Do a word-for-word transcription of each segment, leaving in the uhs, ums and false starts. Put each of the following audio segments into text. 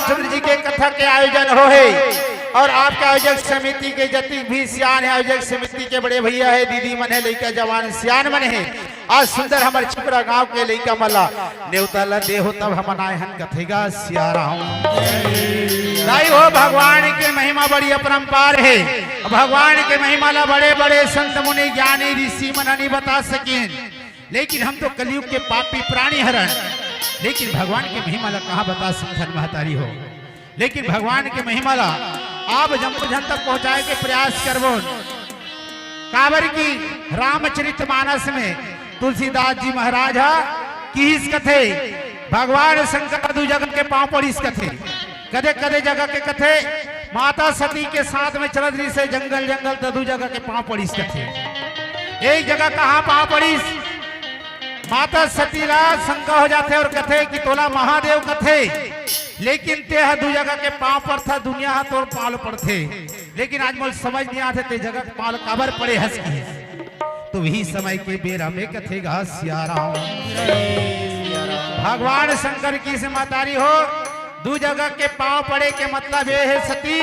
रामचंद्र जी के कथा के आयोजन हो हे और आपके आयोजक समिति के जतिक भी सियान हे, आयोजक समिति के बड़े भैया हे, दीदी मन हे, लइका जवान सियान मन हे, आज सुंदर हमर छिपरा गांव के लइका मन ला नेवता ला दे हो तब हमन आए हन कथे गा सियाराम। दाई हो, भगवान के महिमा बड़ी अपरंपार हे। भगवान के महिमा ला बड़े बड़े संत मुनि ज्ञानी ऋषि मन नहीं बता सकिन, लेकिन हम तो कलयुग के पापी प्राणी हरन, लेकिन भगवान के महिमा ला कहाँ बता सकथन महतारी हो। लेकिन भगवान के महिमा ला आप जम्मो झन तक पहुंचाए के प्रयास करबो। काबर कि रामचरित मानस में तुलसीदास जी महाराज हा किहिस कथे, भगवान शंकर दू जगह के पांव पड़िस कथे। कदे कदे जगह के कथे, माता सती के साथ में चलत रहिस हे जंगल जंगल, त दू जगह के पांव पड़िस कथे। एक जगह कहाँ पांव पड़िस? माता सती ला शंका हो जाथे और कथे कि तोला महादेव कथे, लेकिन ते ह दू जगह के पांव पड़था, दुनिया ह तोर पांव ल पड़थे, लेकिन आज मोल समझ नहीं आथे ते जगह के पांव ल काबर पड़े हस किहिस। तो वही समय के बेरा में कथे गा सियाराम। भगवान शंकर किहिस महतारी हो, दू जगह के पांव पड़े के मतलब ये हे सती,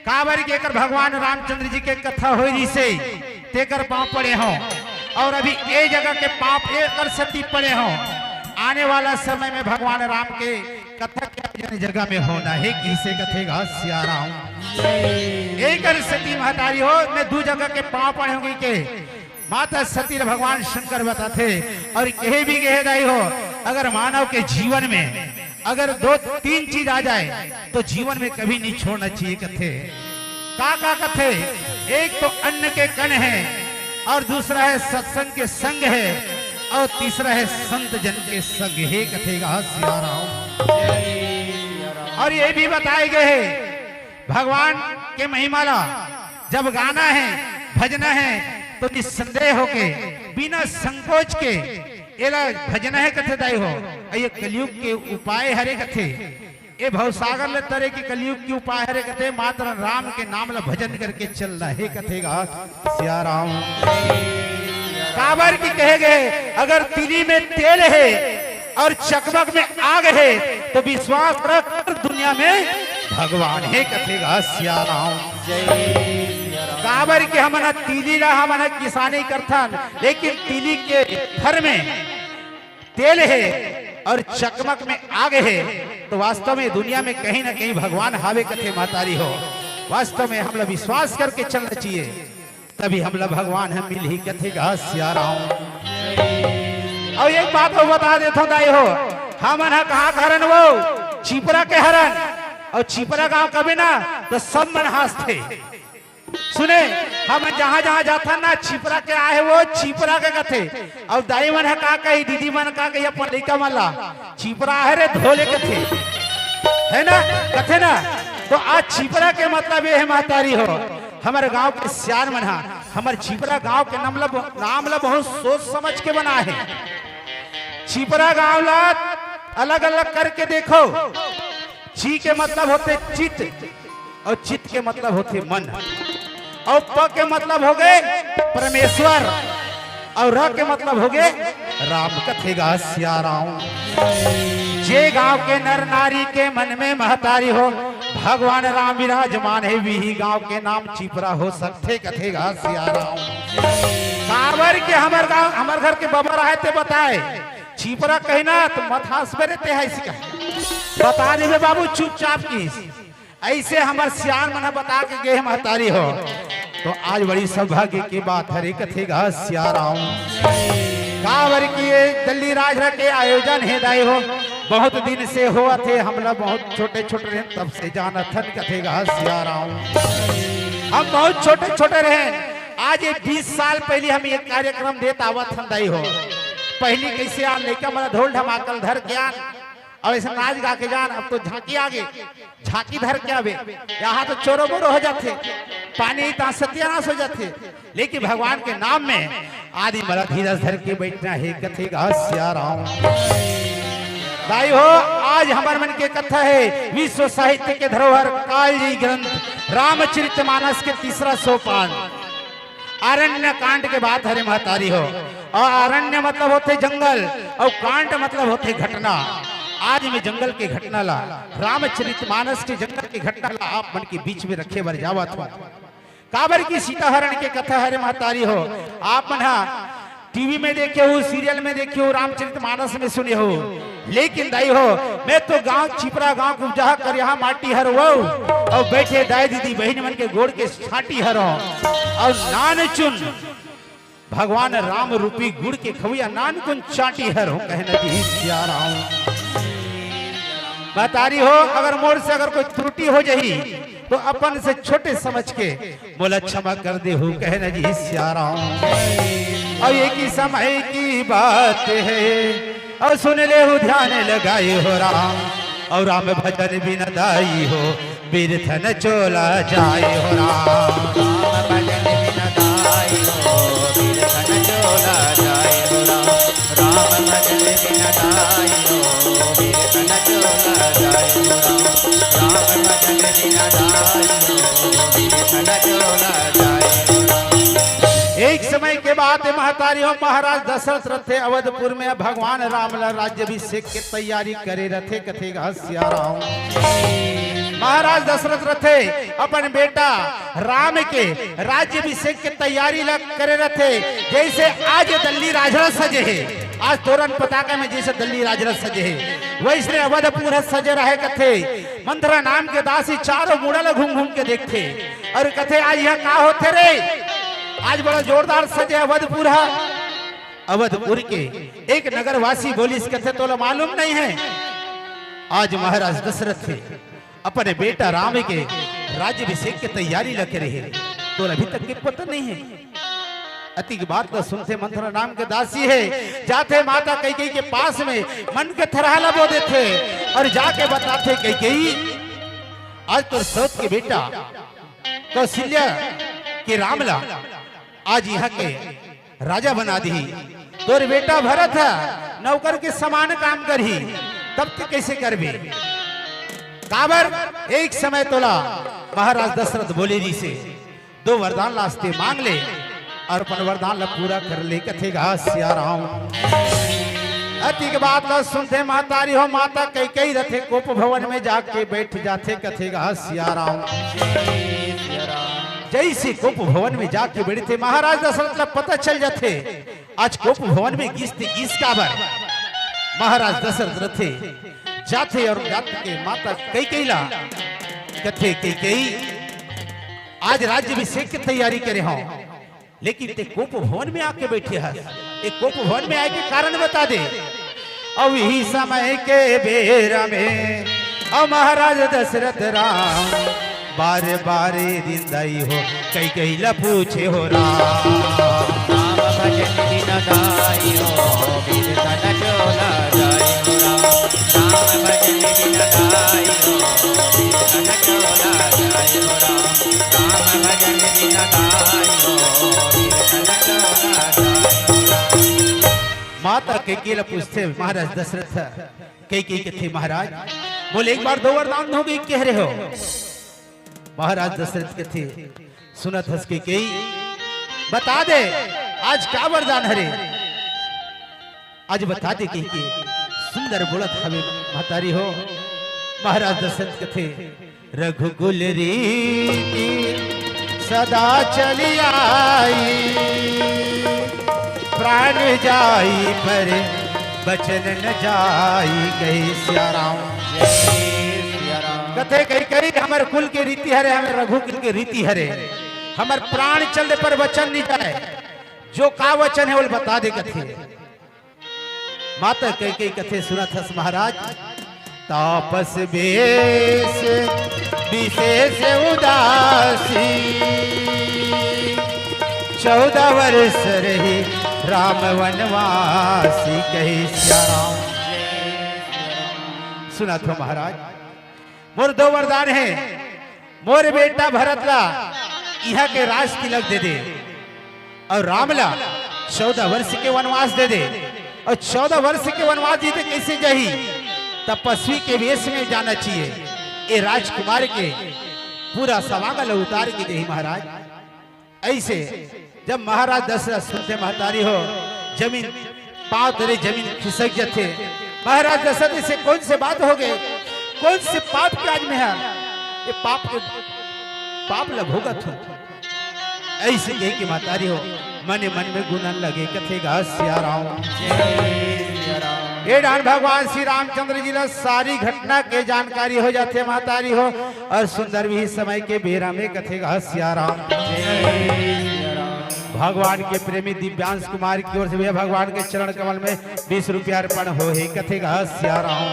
काबर कि एकर भगवान रामचंद्र जी के कथा होय रिहिसे, तेकर पांव पड़े हो। और अभी ए जगह के पांव एकर सती पड़े हो। आने वाला समय में भगवान राम के कथा के आयोजन जगह में होना हे, किसे कथे गा सियाराम। एकर सती महतारी हो, मैं दू जगह के पांव पड़े होंगी के माता सती ल भगवान शंकर बताथे और कहे भी कहे दाई हो, अगर मानव के जीवन में अगर दो तीन चीज आ जाए तो जीवन में कभी नहीं छोड़ना चाहिए कथे। का का कथे? एक तो अन्न के कण है और दूसरा है सत्संग के संग है और तीसरा है संत जन के संग है कथे गा सियाराम। और ये भी बताए गए है भगवान के महिमा ला जब गाना है, भजना है, तो निस्संदेह होके, बिना संकोच के एला भजना है कथे दाई हो। अउ ये कलयुग के उपाय हरे कथे, ए भवसागर ले तरे के कलयुग के उपाय हरे कथे, मात्र राम के नाम ला भजन करके चलना है कथे गा सियाराम। काबर की कहे गए, अगर तिली में तेल है और चकमक में आग है, तो विश्वास रख हर दुनिया में भगवान हे कथे गा सियाराम। काबर के हमन ह तिली ला हमन ह किसानी करथन, लेकिन तिली के फर में तेल हे और चकमक में आग हे, तो वास्तव में दुनिया में कहीं ना कहीं भगवान हावे कथे महतारी हो। वास्तव में हमला विश्वास करके चलना चाहिए। तभी हमला भगवान ह मिलही कथे गा सियाराम। अउ एक बात अउ बता देथव दाई हो, हमन ह कहाँ के हरन वो? छिपरा के हरन। अउ छिपरा गांव कबे ना तो सब मन हांसथे। सुने, हमन जहाँ जहाँ जाथन ना, छिपरा के आहे वो, छिपरा के कथे। अउ दाई मन ह का कही, दीदी मन का कही अपन लइका मन ला, छिपरा आहे रे धोले कथे, है ना, कथे ना। तो आज छिपरा के मतलब ये है महतारी हो, हमर गांव के सियान मन हा हमर छिपरा गांव के नाम ला, नाम ला बहुत सोच समझ के बना है। छिपरा गांव ला अलग अलग करके देखो। ची के मतलब होथे चित्त, अउ चित्त के मतलब होथे मन, अउ प के मतलब होगे परमेश्वर, अउ र के मतलब होगे राम। कथे गा सियाराम। जे गांव के नर नारी के मन में महतारी हो, भगवान राम विराजमान हे, विही गांव के नाम छिपरा हो सकथे। कथे गा सियाराम। काबर के हमर गांव, हमर घर के बबा रहे ते बताए, छिपरा कही ना तो मत हांसबे रे ते ह, अइसे कहे। बता देबे बाबू चुपचाप किहिस। अइसे हमर सियान मन ह बता के गे हे महतारी हो। तो आज बड़ी सौभाग्य के बात हरे कथे गा सियाराम। काबर कि ये दल्लीराज के आयोजन हे दाई हो, बहुत दिन से होवत हे, हमला बहुत छोटे छोटे रहेन तब से जानत हन कथे गा सियाराम। हम बहुत छोटे छोटे रहेन, आज ये बीस साल पहिली हम ये कार्यक्रम देत आवत हन दाई हो। पहिली कइसे आन लइका मन ढोल ढमाकल धर के आन, अउ अइसे नाच गा के जान, अब तो झांकी आगे, झांकी धर के आवे, यहाँ तो चोरो बोरो हो जाथे, पानी तहाँ सत्यानाश हो जाथे। लेकिन भगवान के नाम में आदि मला धीरज धर के बैठना हे कथे गा सियाराम। दाई हो, आज हमर मन के कथा हे विश्व साहित्य के धरोहर कालजी ग्रंथ रामचरित मानस के तीसरा सोपान। अरण्य कांड के बात हरे महतारी हो। अउ अरण्य मतलब होथे जंगल, अउ कांड मतलब होथे घटना। आज मैं जंगल के घटना ला, रामचरित मानस के जंगल के घटना ला आप मन के बीच में रखे बर जावत हूँ। काबर की सीता हरण के कथा हरे महतारी हो, आप मन हा टीवी में देखे हो, सीरियल में देखे हो, रामचरित मानस में सुने हो, लेकिन दाई हो, मैं तो गांव छिपरा गांव के उपजहा करिहा माटी हरवो, अउ बैठे दाई दीदी बहिनी मन के गोड़ के छांटी हरव, अउ नानचुन भगवान राम रूपी गुड़ के खवैया नानकुन चांटी हरव, कहे न जी सिया राम। महतारी हो, अगर मोर से अगर कोई त्रुटि हो जाही, तो अपन से छोटे समझ के मोला क्षमा कर देहू, कहे न जी सिया राम। अउ एक ही समय की बात है, अउ सुन लेहू ध्यान लगाए हो राम, अउ राम भजन बिन दाई हो, बिरथन चोला जाए हो राम। राम भजन बिन दाई हो, बिरथन चोला जाए हो राम। राम भजन बिन दाई हो, बिरथन चोला जाए हो राम। राम भजन बिन दाई हो, बिरथन चोला जाए हो राम। एक समय के बात है महतारी हो, महाराज दशरथ रथे अवधपुर में, भगवान राम ला राज्याभिषेक के तैयारी करे रथे, कथे गा सिया राम। महाराज दशरथ रथे अपन बेटा राम के राज्याभिषेक के तैयारी ला करे रथे। जैसे आज दल्ली राजरथ सजे हे, आज तोरन पताका में जैसे दल्ली राजरथ सजे हे, वैसने अवधपुर ह सजे रहे कथे। मंथरा नाम के दासी चारों मुड़ा ला घूम घूम के देखथे अउ कथे, आज यहाँ का होथे रे? आज बड़ा जोरदार सजे अवधपुर ह। अवधपुर के एक नगरवासी बोलिस, कथे, तोला मालूम नहीं है, आज महाराज दशरथ हे अपने बेटा राम के राज्याभिषेक के तैयारी ला करे हे, तोला अभी तक के पता नहीं है। अति के बात ला सुनथे मंथरा नाम के दासी हे, जाथे माता कैकेयी के पास में मन के थरहा ला बो देथे अउ जाके बताथे, कैकेयी, आज तोर सौत के बेटा कौशल्या के राम ला आज यहाँ के राजा बना दिही। तोर बेटा भरत ह नौकर के समान काम करही, तब ते कैसे करबे? काबर एक समय तोला महाराज दशरथ बोले रिहिसे, दो वरदान ला आज ते मांग ले अउ अपन वरदान ला पूरा कर ले, कथे गा सिया राम। अति के बात ला सुनथे महतारी हो, माता कैकेयी रथे कोप भवन में जाके बैठ जाथे, कथे गा सिया राम। जैसे कोप भवन में जाके बैठथे, महाराज दशरथ ला पता चल जाथे, आज कोप भवन में गिस ते गिस काबर। महाराज दशरथ रथे, जाथे अउ जात के माता कैकेयी ला कथे, कैकेयी, आज राज्याभिषेक के तैयारी करे हंव, लेकिन ते कोप भवन में आके बैठे हस, ए कोप भवन में आए के कारण बता दे। अउ इही समय के बेरा में अउ महाराज दशरथ राम बार बार दिन दाई हो कैकेयी ला पूछे हो राम। राम भजन बिन दाई हो, बिरथन चोला जाए हो राम। राम भजन बिन दाई हो, बिरथन चोला जाए हो राम। राम भजन बिन दाई हो, बिरथन चोला जाए हो राम। माता कैकेयी ला पूछथे महाराज दशरथ, कैकेयी कथे, महाराज, मोला एक बार दो वरदान दोगे कहे रहे हो। महाराज दशरथ कथे, सुनत हस कैकेयी, बता दे, आज का वरदान हरे? आज बता दे, कहिके सुंदर बोलत हवे महतारी हो। महाराज दशरथ कथे, रघुकुल रीति सदा चली आई, प्राण जाई पर बचन न जाई, कहे सिया राम। जय सिया राम। कथे कैकेयी, हमर कुल के रीति हरे, हमर रघुकुल के रीति हरे, हमर प्राण चल दे पर वचन नहीं जाए, जो का वचन है वो बता दे, कथे। माता कैकेयी कथे, सुनत हस महाराज, तापस बेस विशेष उदासी, चौदह वर्ष रही राम वनवासी, कहे सिया राम। सुनत हो महाराज, मोर दो वरदान है, मोर बेटा भरत ला इहाँ के राज तिलक दे दे, अउ राम ला चौदह वर्ष के वनवास दे दे। अउ चौदह वर्ष के वनवास जीते कैसे जाही? तपस्वी के वेश में जाना चाहिए। ए राजकुमार के पूरा सवांग ला उतार के जाही महाराज। ऐसे जब महाराज दशरथ सुनथे महतारी हो, जमीन पांव तले जमीन खिसक जथे। महाराज दशरथ से कौन से बात हो गए, कौन से पाप के आज मैं हर ये पाप के, पाप ल भोगत हूँ। ऐसे कह के महतारी हो मने मन में गुनन लगे, कथे गा सिया राम। ए डाहर भगवान श्री रामचंद्र जी ला सारी घटना के जानकारी हो जाथे महतारी हो, और सुंदर भी समय के बेरा में कथे गा सिया राम। भगवान के प्रेमी दिव्यांश कुमार की ओर से भैया भगवान के चरण कमल में बीस रुपया अर्पण हो हे, कथे गा सिया राम।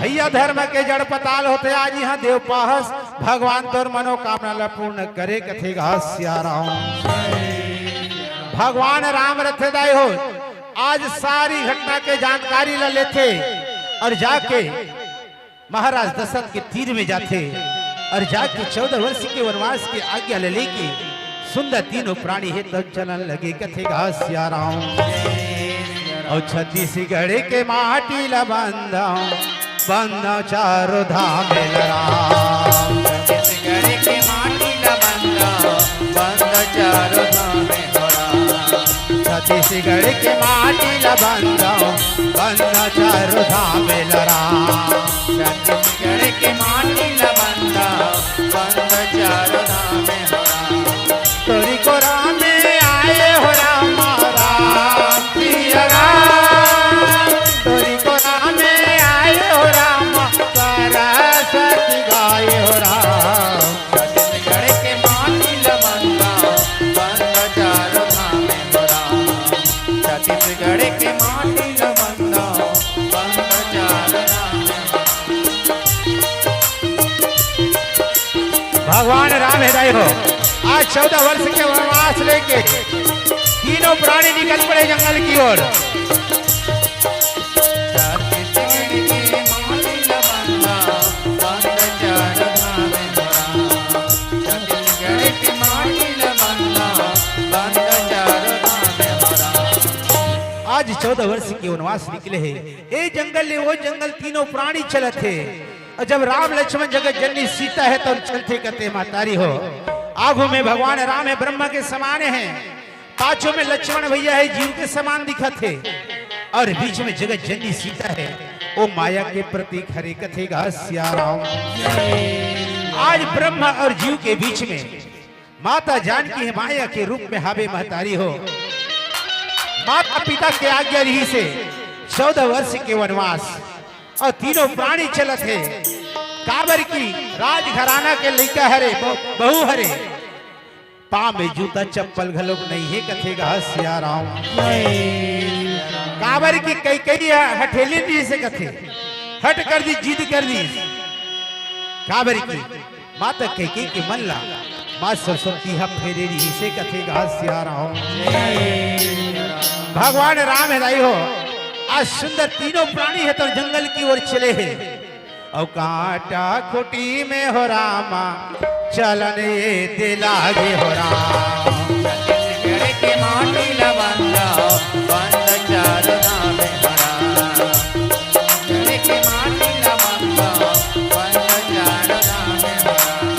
भैया धर्म के जड़ पताल होथे, आज यहाँ देव पाहस भगवान तोर मनोकामना ला पूर्ण करे, कथे गा सिया राम। भगवान राम रथे दाई हो, आज सारी घटना के जानकारी ला लेथे और जाके महाराज दशरथ के तीर में जाथे और जाके चौदह वर्ष के वनवास के आज्ञा ले लेके सुंदर तीनों प्राणी हे तब चलन लगे, कथे गा सिया राम। और छत्तीसगढ़ के माटी ला बंदा, बंदा चारों धाम में राम। छत्तीसगढ़ के माटी ला बंदा, बंदा चारों धाम में राम। छत्तीसगढ़ के माटी ला बंदा, बंदा चारों धाम में राम। छत्तीसगढ़ के माटी ला बंदा, बंदा चारों धाम में राम। तोरी कोरा में आए हो राम, राम सिया राम। तोरी कोरा में आए हो राम, सरस्वती गाए हो राम। छत्तीसगढ़ के माटी ला बंदा, बंदा चारों धाम में राम। छत्तीसगढ़ के माटी ला बंदा, बंदा चारों धाम में। भगवान राम हे दाई हो, आज चौदह वर्ष के वनवास लेके तीनों प्राणी निकल पड़े जंगल की ओर। छत्तीसगढ़ के माटी ला बंदा, बंदा चारों धाम में राम। छत्तीसगढ़ के माटी ला बंदा, बंदा चारों धाम में राम। आज चौदह वर्ष के वनवास निकले हे, ए जंगल ले वो जंगल तीनों प्राणी चलत हे। और जब राम लक्ष्मण जगत जननी सीता हे तब चलथे कथे महतारी हो। आगू में भगवान राम हे, ब्रह्मा के समान हे, पाछू में लक्ष्मण भैया हे, जीव के समान दिखत हे, और बीच में जगत जननी सीता हे, वो माया के प्रतीक हरे, कथे गा सिया राम। आज ब्रह्मा और जीव के बीच में माता जानकी हे माया के रूप में हावे महतारी हो। माता पिता के आज्ञा रहिसे चौदह वर्ष के वनवास और तीनों प्राणी चलत हे, काबर की राजघराना के लइका हरे, ब-, बहू हरे, पाँव में जूता चप्पल घलोक नइ हे, कथे गा सिया राम। काबर की कैकेयी ह हठेली रहिसे कथे, हट कर दी, जिद कर दी, काबर की माता कैकेयी के मन ला माँ सरस्वती ह फेरे रहिसे, कथे गा सिया राम। भगवान राम हे दाई हो, आज सुंदर तीनों प्राणी हे तो जंगल की ओर चले हे। अउ कांटा खूंटी में हो रामा, चलन ये दे लागे हो राम। छत्तीसगढ़ के माटी ला बंदा, बंदा चारों धाम में हो राम। छत्तीसगढ़ के माटी ला बंदा, बंदा चारों धाम में हो राम।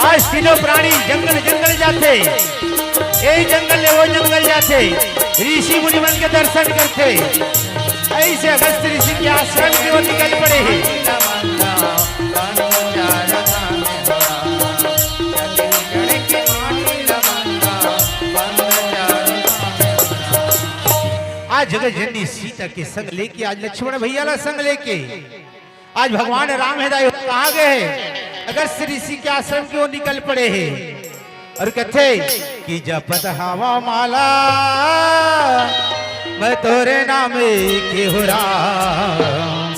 आज तीनों प्राणी जंगल जंगल जाथे, ए जंगल ले वो जंगल जाथे, ऋषि मुनि मन के दर्शन करथे। ऐसे अगस्त ऋषि के आश्रम की ओर निकल पड़े हे। आज जगत जननी सीता के संग लेके, आज लक्ष्मण भैया ला संग लेके आज भगवान राम हे दाई कहाँ गए हे? अगस्त ऋषि के आश्रम की ओर निकल पड़े हे। अउ कथे कि जपत हवा माला मैं तोरे नाम के हो राम,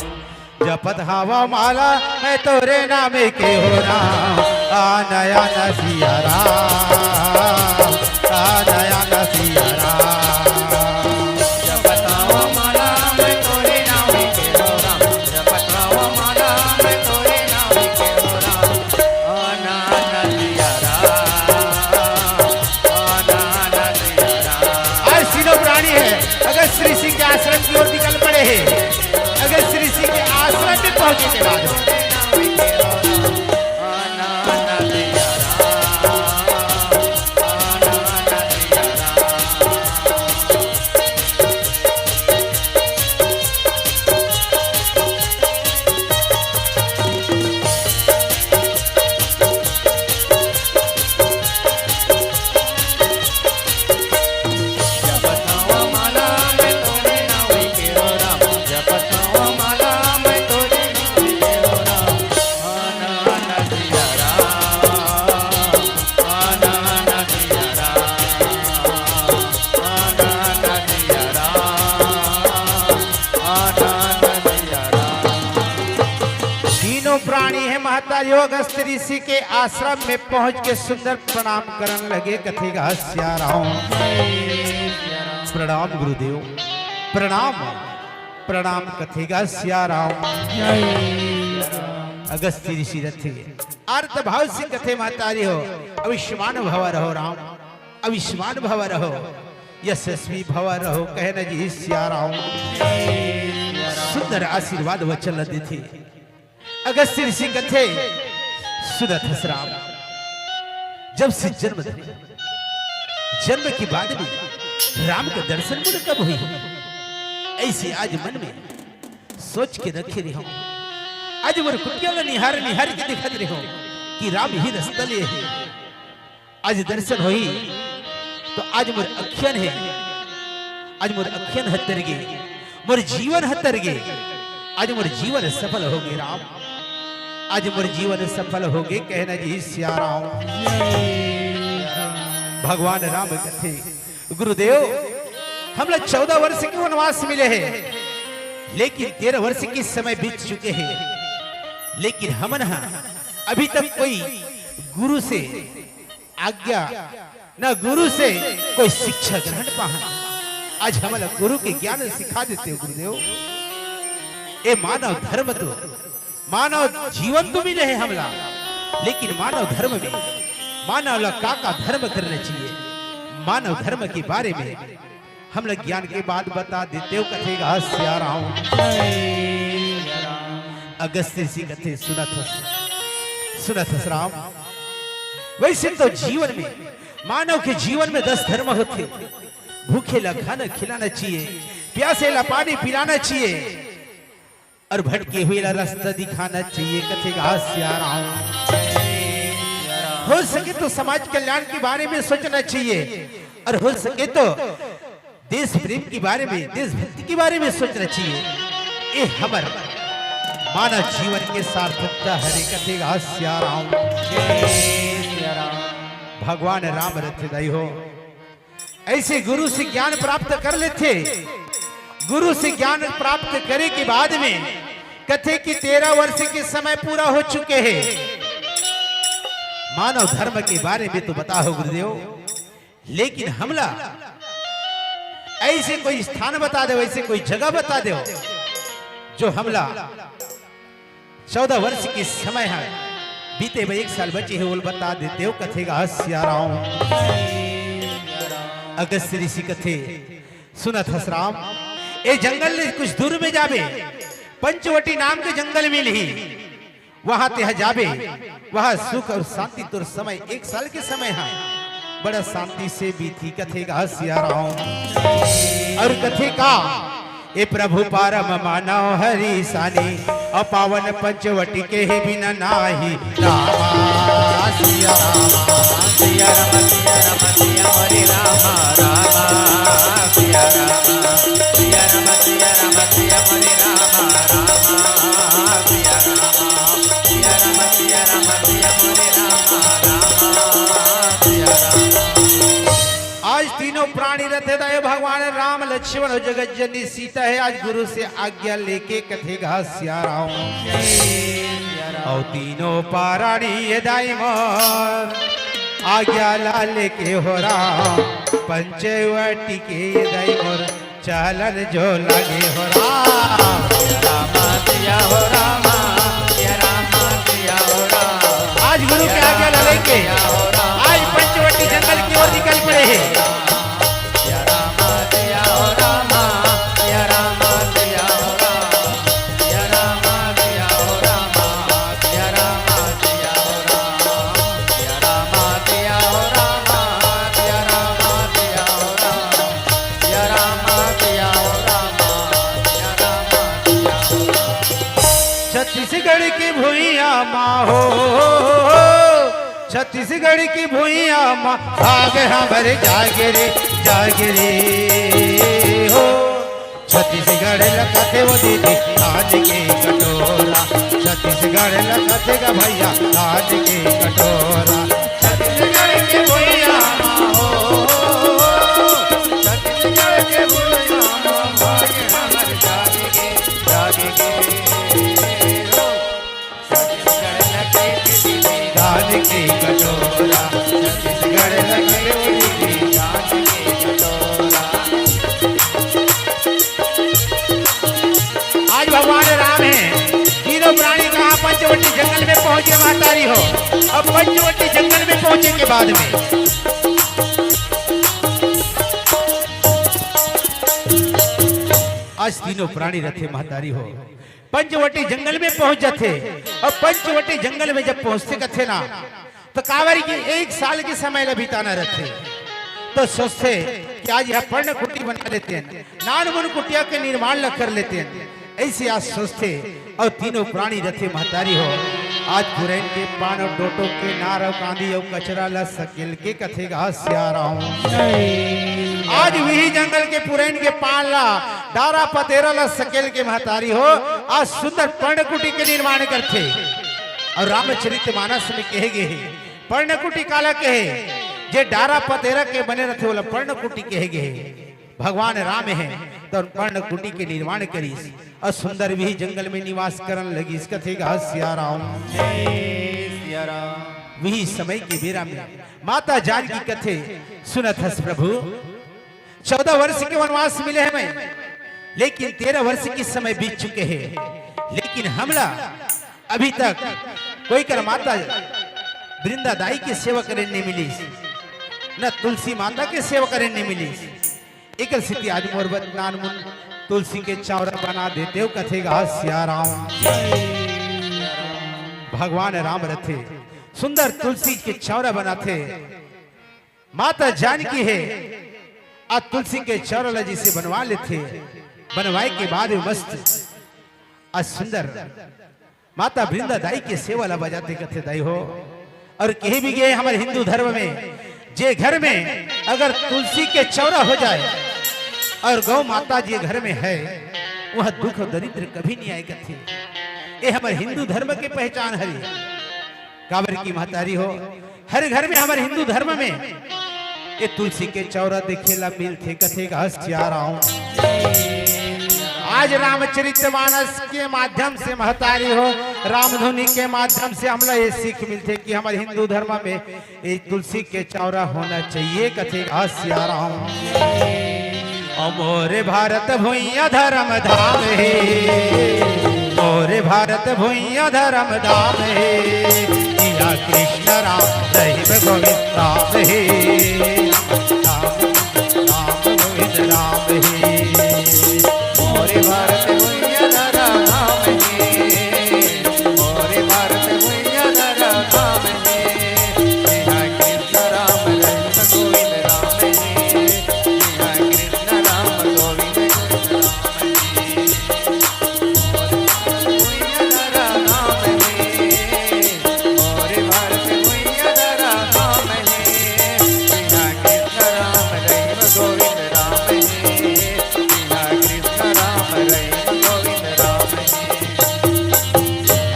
जपत हवा माला मैं तोरे नाम के हो राम। आ नया नसिया राम, आ नया नसिया राम। जपत हवा माला मैं तोरे नाम के हो राम। आज तीनों प्राणी हे, अगस्त ऋषि के आश्रम की ओर निकल पड़े हे। अगस्त ऋषि के आश्रम में पहुंचे के बाद प्राणी हे महतारी हो, अगस्त ऋषि के आश्रम में पहुंच के सुंदर प्रणाम करन लगे, कथे गा सिया राम। प्रणाम गुरुदेव, प्रणाम, प्रणाम कथे गा सिया राम। अगस्त ऋषि रथे आर्त भाव से कथे महतारी हो, आयुष्मान भव रहो राम, आयुष्मान भव रहो, यशस्वी भव रहो, कहना जी सिया राम। सुंदर आशीर्वाद वचन देथे। अगस्त ऋषि कथे, सुनत हस राम, जब से जन्म धरे, जन्म के बाद में राम के दर्शन मोर कब होही? ऐसे आज मन में सोच के रखे रहे हंव। आज मोर कुटिया ला निहार निहार के देखत रहे हंव कि राम ही रस्ता ले हे। आज दर्शन होही तो आज मोर अखियन हे, आज मोर अखियन ह तर गे, मोर जीवन ह तर गे, आज मोर जीवन सफल हो गे राम, आज मोर जीवन सफल हो गे, कहना जी सिया राम। भगवान राम कथे, गुरुदेव, हमला चौदह वर्ष के वनवास मिले हे, लेकिन तेरह वर्ष के समय बीत चुके हे, लेकिन हमन ह अभी तक कोई गुरु से आज्ञा, न गुरु से कोई शिक्षा ग्रहण पाहन। आज हमला गुरु के ज्ञान सिखा देते हो गुरुदेव। ए मानव धर्म तो, मानव जीवन तो मिले हे हमला, लेकिन मानव धर्म में मानव ला का का धर्म करना चाहिए, मानव धर्म के बारे में हमला ज्ञान के बात बता देते हो, कथे गा सिया राम। अगस्त ऋषि कथे, सुनत हस, सुनत हस राम, वैसे तो जीवन में, मानव के जीवन में दस धर्म होथे। भूखे ला खाना खिलाना चाहिए, प्यासे ला पानी पिलाना चाहिए, और भटके हुए ला रास्ता दिखाना चाहिए, कथे गा सिया राम। हो सके तो समाज कल्याण के बारे में सोचना चाहिए, और हो सके तो देश प्रेम के बारे में, देशभक्ति के बारे में सोचना चाहिए। ये हमर मानव जीवन के सार्थकता हरे, कथे गा सिया राम। भगवान राम रथे दाई हो, ऐसे गुरु से ज्ञान प्राप्त कर लेथे। गुरु से ज्ञान प्राप्त करे के बाद में कथे कि तेरह वर्ष के समय पूरा हो चुके हे। मानव धर्म के बारे में तो बता हो गुरुदेव, लेकिन हमला ऐसे कोई स्थान बता देव, ऐसे कोई जगह बता देव, जो हमला चौदह वर्ष के समय हे, बीते में एक साल बचे हे, ओला बता देते हो, कथे गा सिया राम। अगस्त ऋषि कथे, सुनत हस राम, ए जंगल ले कुछ दूर में जाबे, पंचवटी नाम के जंगल मिलही, वहां तेहा जाबे, वहां सुख और शांति तोर समय, एक साल के समय हे, बड़ा शांति से बीती, कथे गा सिया राम। और कथे का, ए प्रभु पारम मानव हरि सानी, अउ पावन पंचवटी के हे बिना नाही रामा। सिया रामा, सिया रामा, सिया रामा, सिया हरे रामा, रामा, सिया रामा, सिया रामा, सिया रामा, सिया हरे रामा, रामा, सिया रामा। आज तीनों प्राणी रथे दाई भगवान राम, लक्ष्मण अउ जगत जननी सीता हे। आज गुरु से आज्ञा लेके कथे गा सिया राम। अउ तीनों प्राणी ये दाई मोर आज्ञा ला लेके हो राम, पंचवटी के ये दाई मोर चलन जो लगे हो राम। रामा सिया हो रामा, सिया रामा सिया हो राम। आज गुरु के आज्ञा ला लेके आज पंचवटी जंगल की ओर निकल पड़े हे। सिया रामा सिया हो रामा, सिया रामा सिया हो राम, सिया रामा सिया हो रामा, सिया रामा सिया हो राम। छत्तीसगढ़ के भुइयां मा हो, छत्तीसगढ़ के भुइयां मा भाग हमर जागे रे, जागे रे हो। छत्तीसगढ़ ल कथे वो दीदी धान के कटोरा, छत्तीसगढ़ ल कथे गा भैया धान के कटोरा। छत्तीसगढ़ के भुइयां मा हो, छत्तीसगढ़ के भुइयां मा भाग हमर जागे गे, जागे गे हो। के कटोरा, छत्तीसगढ़ लगे उड़ीसी चांद के कटोरा। आज भगवान राम हे, तीनों प्राणी कहाँ? पंचवटी जंगल में पहुंचे महतारी हो। अब पंचवटी जंगल में पहुंचे के बाद में आज तीनों प्राणी रथे महतारी हो, पंचवटी जंगल में पहुंच जाथे। और पंचवटी जंगल में जब पहुंचथे कथे ना, तो काबर कि एक साल के समय ला बिताना रथे, तो सोचथे कि आज यह पर्णकुटी बना लेते हैं, नानमुन कुटिया के निर्माण ला कर लेते हैं। ऐसे आज सोचथे और तीनों प्राणी रथे महतारी हो। आज पुरैन के पान और टोटो के नार और कांदी और कचरा ला सकेल के कथे गा सियाराम। आज वही जंगल के पुरैन के पान ला, डारा पतेरा ला सकेल के महतारी हो, आज सुंदर पर्णकुटी के निर्माण करथे। और रामचरित मानस में कहे गे हे, पर्णकुटी काला कहे, जे डारा पतेरा के बने रथे, ओला पर्णकुटी कहे गे हे। भगवान राम हे, तो पर्णकुटी के निर्माण करिस और सुंदर वही जंगल में निवास करन लगिस। कथे गा सियाराम। जय सियाराम। वही समय के बेरा में माता जानकी कथे, सुनत हस प्रभु, चौदह वर्ष के वनवास मिले हे मैं, लेकिन तेरह वर्ष के समय बीत चुके हे, लेकिन हमला अभी तक कोई कर माता वृंदा दाई के सेवा करे नहीं मिलिस, न तुलसी माता के सेवा करे नहीं मिलिस। एकर सेती आज मोर बर नानमुन तुलसी के चौरा बना देते हो, कथे गा सियाराम। भगवान राम रथे, सुंदर तुलसी के चौरा बनाथे। माता जानकी हे, आ तुलसी के चौरा ला जैसे बनवा लेथे, बनवाए के बाद में मस्त आ सुंदर माता वृंदा दाई के सेवा ला बजाथे, कथे दाई हो। और कहे भी गे हमर हिंदू धर्म में, जे घर में अगर तुलसी के चौरा हो जाए और गौ माता जे घर में है, वह दुख दरिद्र कभी नहीं आए, कथे। ये हमर हिंदू धर्म के पहचान हरे। काबर की महतारी हो, हर घर में हमर हिंदू धर्म में ये तुलसी के चौरा देखे ला मिलथे, कथे गा सियाराम। आज रामचरित मानस के माध्यम से महतारी हो, रामधुनी के माध्यम से हमला ये सीख मिलथे कि हमर हिंदू धर्म में ये तुलसी के चौरा होना चाहिए, कथे गा सियाराम। ओ मोरे भारत भुइयां धर्म धाम हे, मोरे भारत भुइयां धर्म धाम हे, जिहां कृष्ण राम रहिबे गोविंद राम हे, राम, राम गोविंद राम हे। मोरे भारत भुइयां धर्म धाम हे, मोरे भारत भुइयां धर्म धाम हे, जिहां कृष्ण राम रहिबे गोविंद राम हे, जिहां कृष्ण राम गोविंद गोविंद राम हे। मोरे भारत भुइयां धर्म धाम हे, मोरे भारत भुइयां धर्म धाम हे, जिहां कृष्ण राम रहिबे गोविंद राम हे, जिहां कृष्ण राम रहिबे गोविंद राम हे।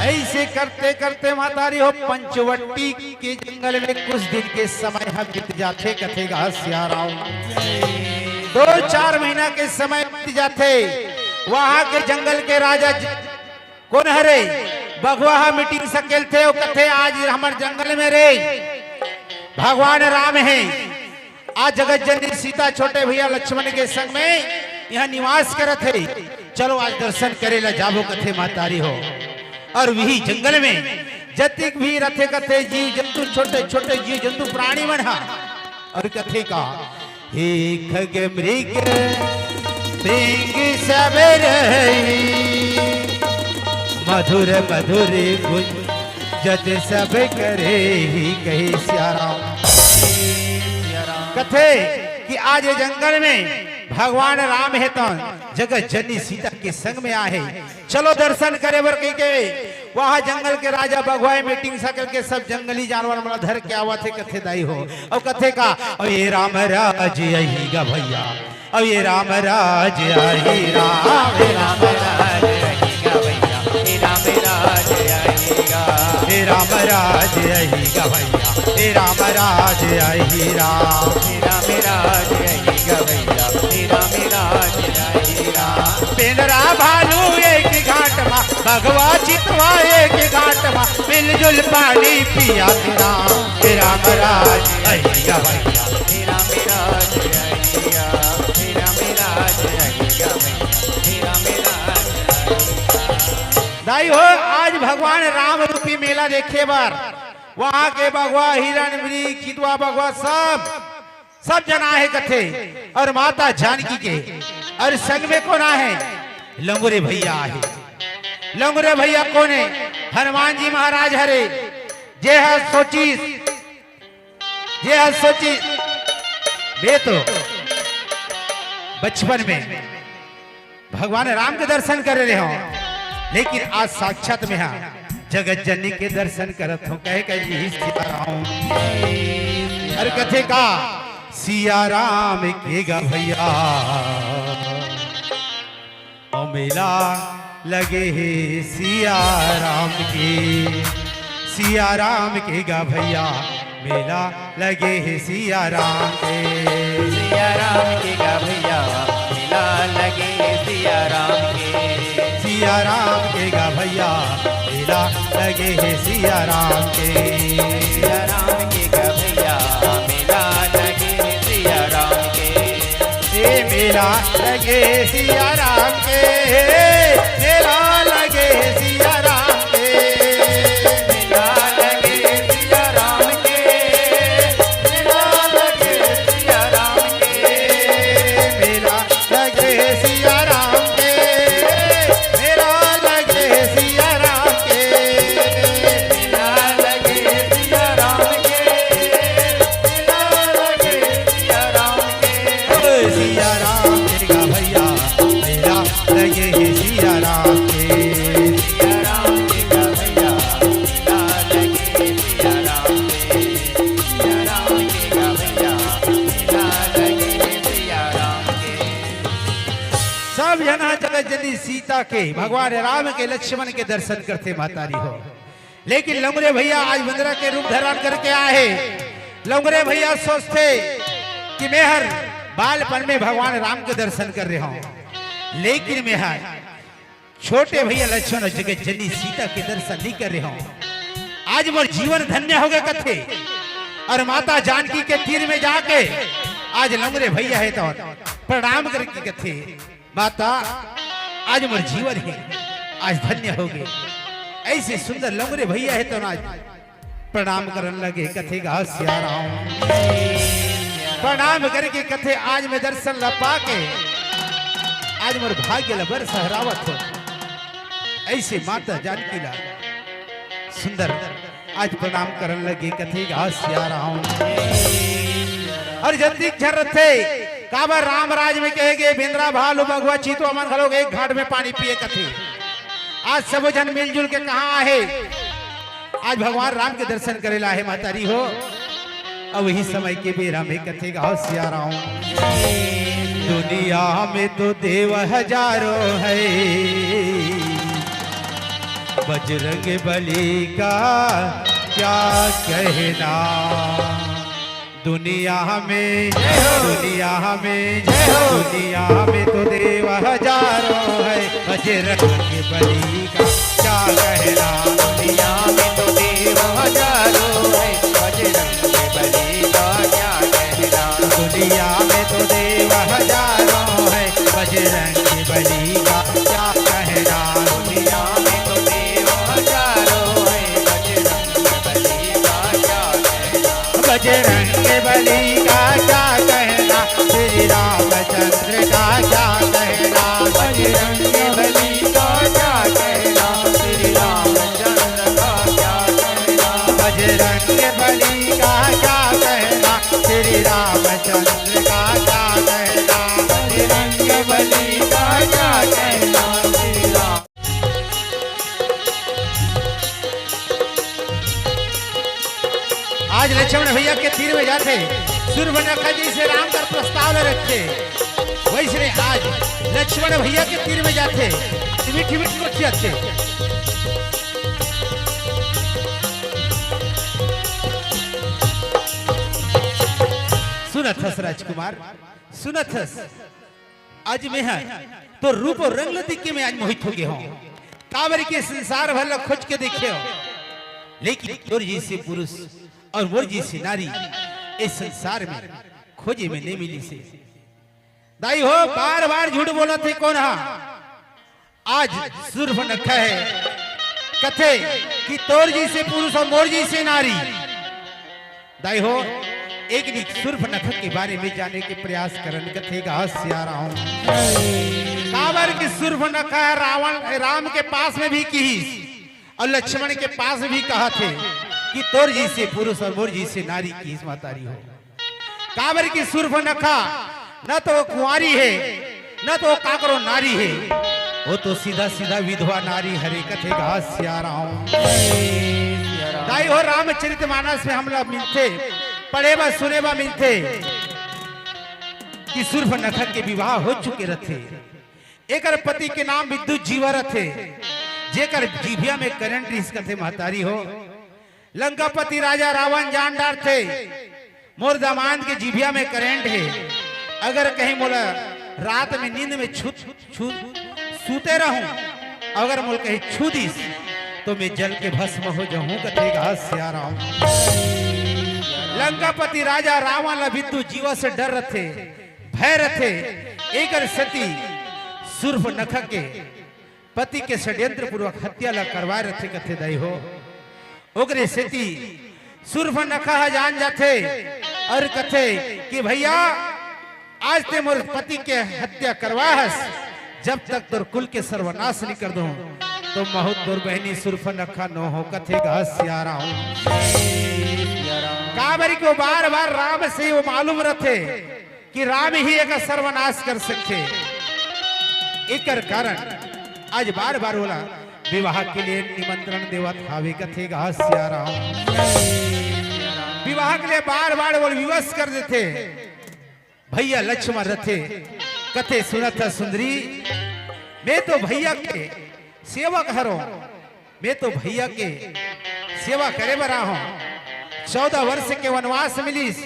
ऐसे करते करते महतारी हो पंचवटी के जंगल में कुछ दिन के समय ह बीत जाथे, कथे गा सियाराम। दो चार महीना के समय बीत जाथे। वहां के जंगल के राजा ज-, कोन हरे? बघवा ह मीटिंग सकेलथे, वो कथे, आज हमर जंगल में रे भगवान राम हे, आज जगत जननी सीता छोटे भैया लक्ष्मण के संग में यहां निवास करत हे, चलो आज दर्शन करे ला जाबो, कथे महतारी हो। और वही जंगल में जतिक भी रथे कथे जीव जंतु, छोटे छोटे जीव जंतु प्राणी मन हा, और कथे का, हे खग मृग भृंग सब रही, मधुर मधुर गुंजत सब करे ही, कहे सियाराम। कथे कि आज ये जंगल में भगवान राम हे तो जगत जननी सीता के संग में आहे, चलो दर्शन करे बर कहि के वहां जंगल के राजा बघवा ह मीटिंग सकेल के सब जंगली जानवर मन धर के आवत हे, कथे दाई हो। अउ कथे का, अउ ये राम राज अही गा भैया, अउ ये राम राज अही गा, हे राम राज अही गा भैया, हे राम राज अही गा, हे राम राज अही गा भैया, हे राम राज अही गा, हे राम राज अही गा भैया, हे राम राज अही गा। पेंदरा भालू एक घाट मा, अगवा चितवा एक घाट मा, मिलजुल पानी पिया तेरा, तेरा महाराज अइया भैया। दाई हो, आज भगवान राम रूपी मेला देखे बर वहाँ के बघवा, हिरण मृग, चितवा बघवा, सब, सब जना हे कथे। और माता जानकी के, और संग में कोन आहे? लंगुरे भैया आहे। लंगुरे भैया कोन हे? हनुमान जी महाराज हरे। जे ह सोचिस, जे ह सोचिस, बे तो बचपन में भगवान राम के दर्शन करे रहे हो, लेकिन आज साक्षात में हा जगत जननी के दर्शन करत हो। कहे कहे जी, सीताराम। अरे कथे का, सिया राम के गा भैया, ओ मेला लगे हे सिया राम के, सिया राम के गा भैया, मेला लगे हे सिया राम के। सिया राम के गा भैया, मेला लगे हे सिया राम के। सिया राम के गा भैया, मेला लगे हे सिया राम के। सिया राम के गा भैया, मेला लगे हे सिया राम के। ए मेला लगे सिया राम के, मेला लगे सिया राम के। मेला लगे सिया राम के, मेला लगे सिया राम के। मेला लगे सिया राम के, मेला लगे सिया राम के। मेला लगे सिया राम के, मेला लगे सिया राम के। ओ सिया राम के गा भैया, मेला लगे हे सिया राम के। सिया राम के गा भैया, मेला लगे हे सिया राम के। सिया राम के गा भैया, मेला लगे हे सिया राम के। सब जना जगत जननी सीता के, भगवान राम के, लक्ष्मण के दर्शन करथे महतारी हो। लेकिन लंगुरे भैया आज बंदरा के रूप धारण करके आए हे। लंगुरे भैया सोचथे कि मैं हर बालपन में भगवान राम के दर्शन करे हंव, लेकिन मैं हर छोटे भैया लक्ष्मण अउ जगत जननी सीता के दर्शन नइ करे हंव। आज मोर जीवन धन्य होगे कथे। अउ माता जानकी के तीर में जाके आज लंगुरे भैया हे त प्रणाम करके कथे, माता, आज मोर जीवन हे, आज धन्य होगे। अइसे सुंदर लंगुरे भैया हे त आज प्रणाम करन लगे, कथे गा सिया राम। प्रणाम करके कथे, आज मैं दर्शन ला पाके, आज मोर भाग्य ला बड़ सहरावत हों। अइसे माता जानकी ला सुंदर आज प्रणाम करन लगे, कथे गा सिया राम। अउ जतिक झन रथे, काबर राम राज में कहे गे, बेंदरा, भालू, बघवा, चीतवा मन घलो एक घाट में पानी पिए कथे। आज सबो झन मिलजुल के कहाँ आहे? आज भगवान राम के दर्शन करे ला आहे महतारी हो। अउ वही समय के बेरा में कथे गा सिया राम। दुनिया में तो देव हजारों है, बजरंग बली का क्या कहना। दुनिया में, जय हो। दुनिया में, जय हो। दुनिया में तो देव हजारों है, बजरंग बली का क्या कहना। दुनिया में तो देव हजारों है, बजरंग बली का क्या कहना। दुनिया में तो देव हजारों है, बजरंग बली का क्या कहना। दुनिया में तो देव हजारों है, बजरंग बली का क्या कहना। बजरंग बली का क्या कहना, श्री रामचंद्र का क्या कहना। बजरंग बली का क्या कहना, श्री रामचंद्र का क्या कहना। बजरंग बली का क्या कहना, श्री रामचंद्र का क्या कहना। बजरंग बली का क्या कहना, श्री राम आज लक्ष्मण भैया के तीर में जाथे, सुरबनखा जइसे राम कर प्रस्ताव ल रखथे, वइसने आज लक्ष्मण भैया के तीर में जाथे, मीठी मीठी गोठियाथे। सुनत हस राजकुमार, सुनत हस। आज मैं ह तोर रूप अउ रंग ल देख के मैं आज मोहित हो गे हंव। काबर के संसार भर ला खोज के देखे हो, लेकिन तोर जैसे पुरुष और मोर जैसी नारी इस संसार में खोजे में नहीं मिली से। दाई हो, बार बार झूठ बोलत हे कोन हा? आज सुर्पनखा हे, कथे कि तोर जैसे पुरुष और मोर जैसे नारी। दाई हो, एक दिन सुर्पनखा के बारे में जाने के प्रयास करन, कथे गा सिया राम। काबर कि सुर्पनखा रावण, राम के पास में भी किहिस और लक्ष्मण के पास भी कहाथे कि तोर जैसे पुरुष और मोर जैसे नारी किहिस महतारी हो। काबर कि सुर्पनखा न तो वो कुंवारी हे, न तो वो काकरो नारी हे, वो तो सीधा सीधा विधवा नारी हरे, कथे गा सिया राम। दाई हो, रामचरित मानस में हमला मिलथे, पढ़े बा सुने बा मिलथे कि सुर्पनखा के विवाह हो चुके रथे। एकर पति के नाम विद्युत जीवा रथे, जेकर जीभिया में करंट रिहिस, कथे महतारी हो। लंकापति राजा रावण जान डारथे, मोर दामाद के जीभिया में करंट हे, अगर कहीं मोला रात में नींद में छू, छू, सूते रहूं, अगर मोला कहीं छू दिस तो मैं जल के भस्म हो जाहूं, कथे गा सिया राम। लंकापति राजा रावण ला विद्युत जीवा से डर रथे, भय रथे, एकर सेती सुर्पनखा के पति के षड्यंत्र पूर्वक हत्या ला करवाए रथे, कथे दाई हो। ओकरे सेती सुर्पनखा ह जान जाथे और कथे कि भैया, आज ते मोर पति के हत्या करवा हस, जब तक तोर कुल के सर्वनाश नहीं कर दूं, तो महूं तोर बहिनी सुर्पनखा नो हों, कथे गा सिया राम। काबर कि वो बार बार राम से वो मालूम रथे कि राम ही एकर सर्वनाश कर सकथे। एकर कारण आज बार बार ओला विवाह के लिए निमंत्रण देवत हावे, कथे गा सिया राम। विवाह के लिए बार बार ओला विवश कर देथे। भैया लक्ष्मण रथे, कथे सुनत ह सुंदरी, मैं तो भैया के सेवक हरों, मैं तो भैया के सेवा करे बर आहों। चौदह वर्ष के वनवास मिलिस,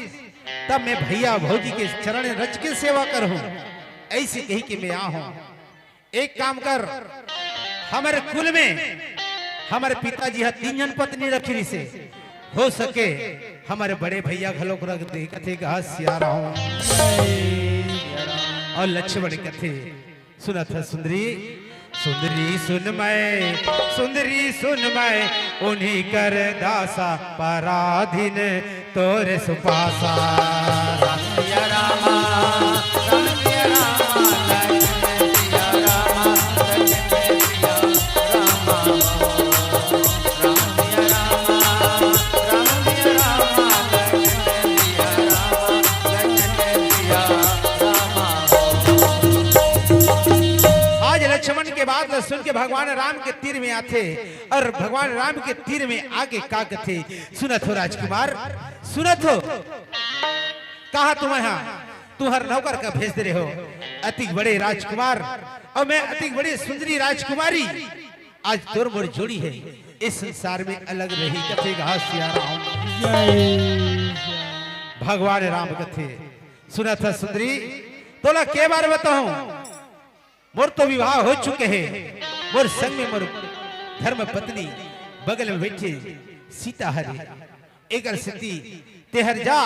तब मैं भैया भौजी के चरण रज के सेवा करहूं, ऐसे कही के मैं आहों। एक काम कर, हमर कुल में हमर पिताजी ह तीन झन पत्नी रखे रिहिसे, हो सके हमर बड़े भैया घलोक रख दे, कथे गा सिया राम। और लक्ष्मण कथे, सुनत ह सुंदरी, सुंदरी सुन मैं, सुंदरी सुन मैं, उन्हीं कर दासा पराधीन तोरे सुपासा। राम सिया रामा, राम सिया रामा, लक्ष्मण सिया रामा, लक्ष्मण सिया रामा। राम सिया रामा, राम सिया रामा, लक्ष्मण सिया रामा, लक्ष्मण सिया रामा। आज लक्ष्मण के बात ल सुन के भगवान राम के तीर में आथे और भगवान राम के तीर में आके का कथे, सुनत हो राजकुमार, सुनत हो। कहा तुम्हें, हाँ, तुम्हार नौकर का भेज दे रहे हो, अति बड़े राजकुमार और मैं अति बड़ी सुंदरी राजकुमारी, आज तोर मोर जोड़ी है, इस संसार में अलग रही, कथे गा सिया राम। जय। भगवान राम कथे, सुनत ह सुंदरी, तोला के बार बताऊं, मोर तो विवाह हो चुके हे, मोर संग में मोर धर्म पत्नी बगल में बैठी सीता हरे। एकर सेती तेहर जा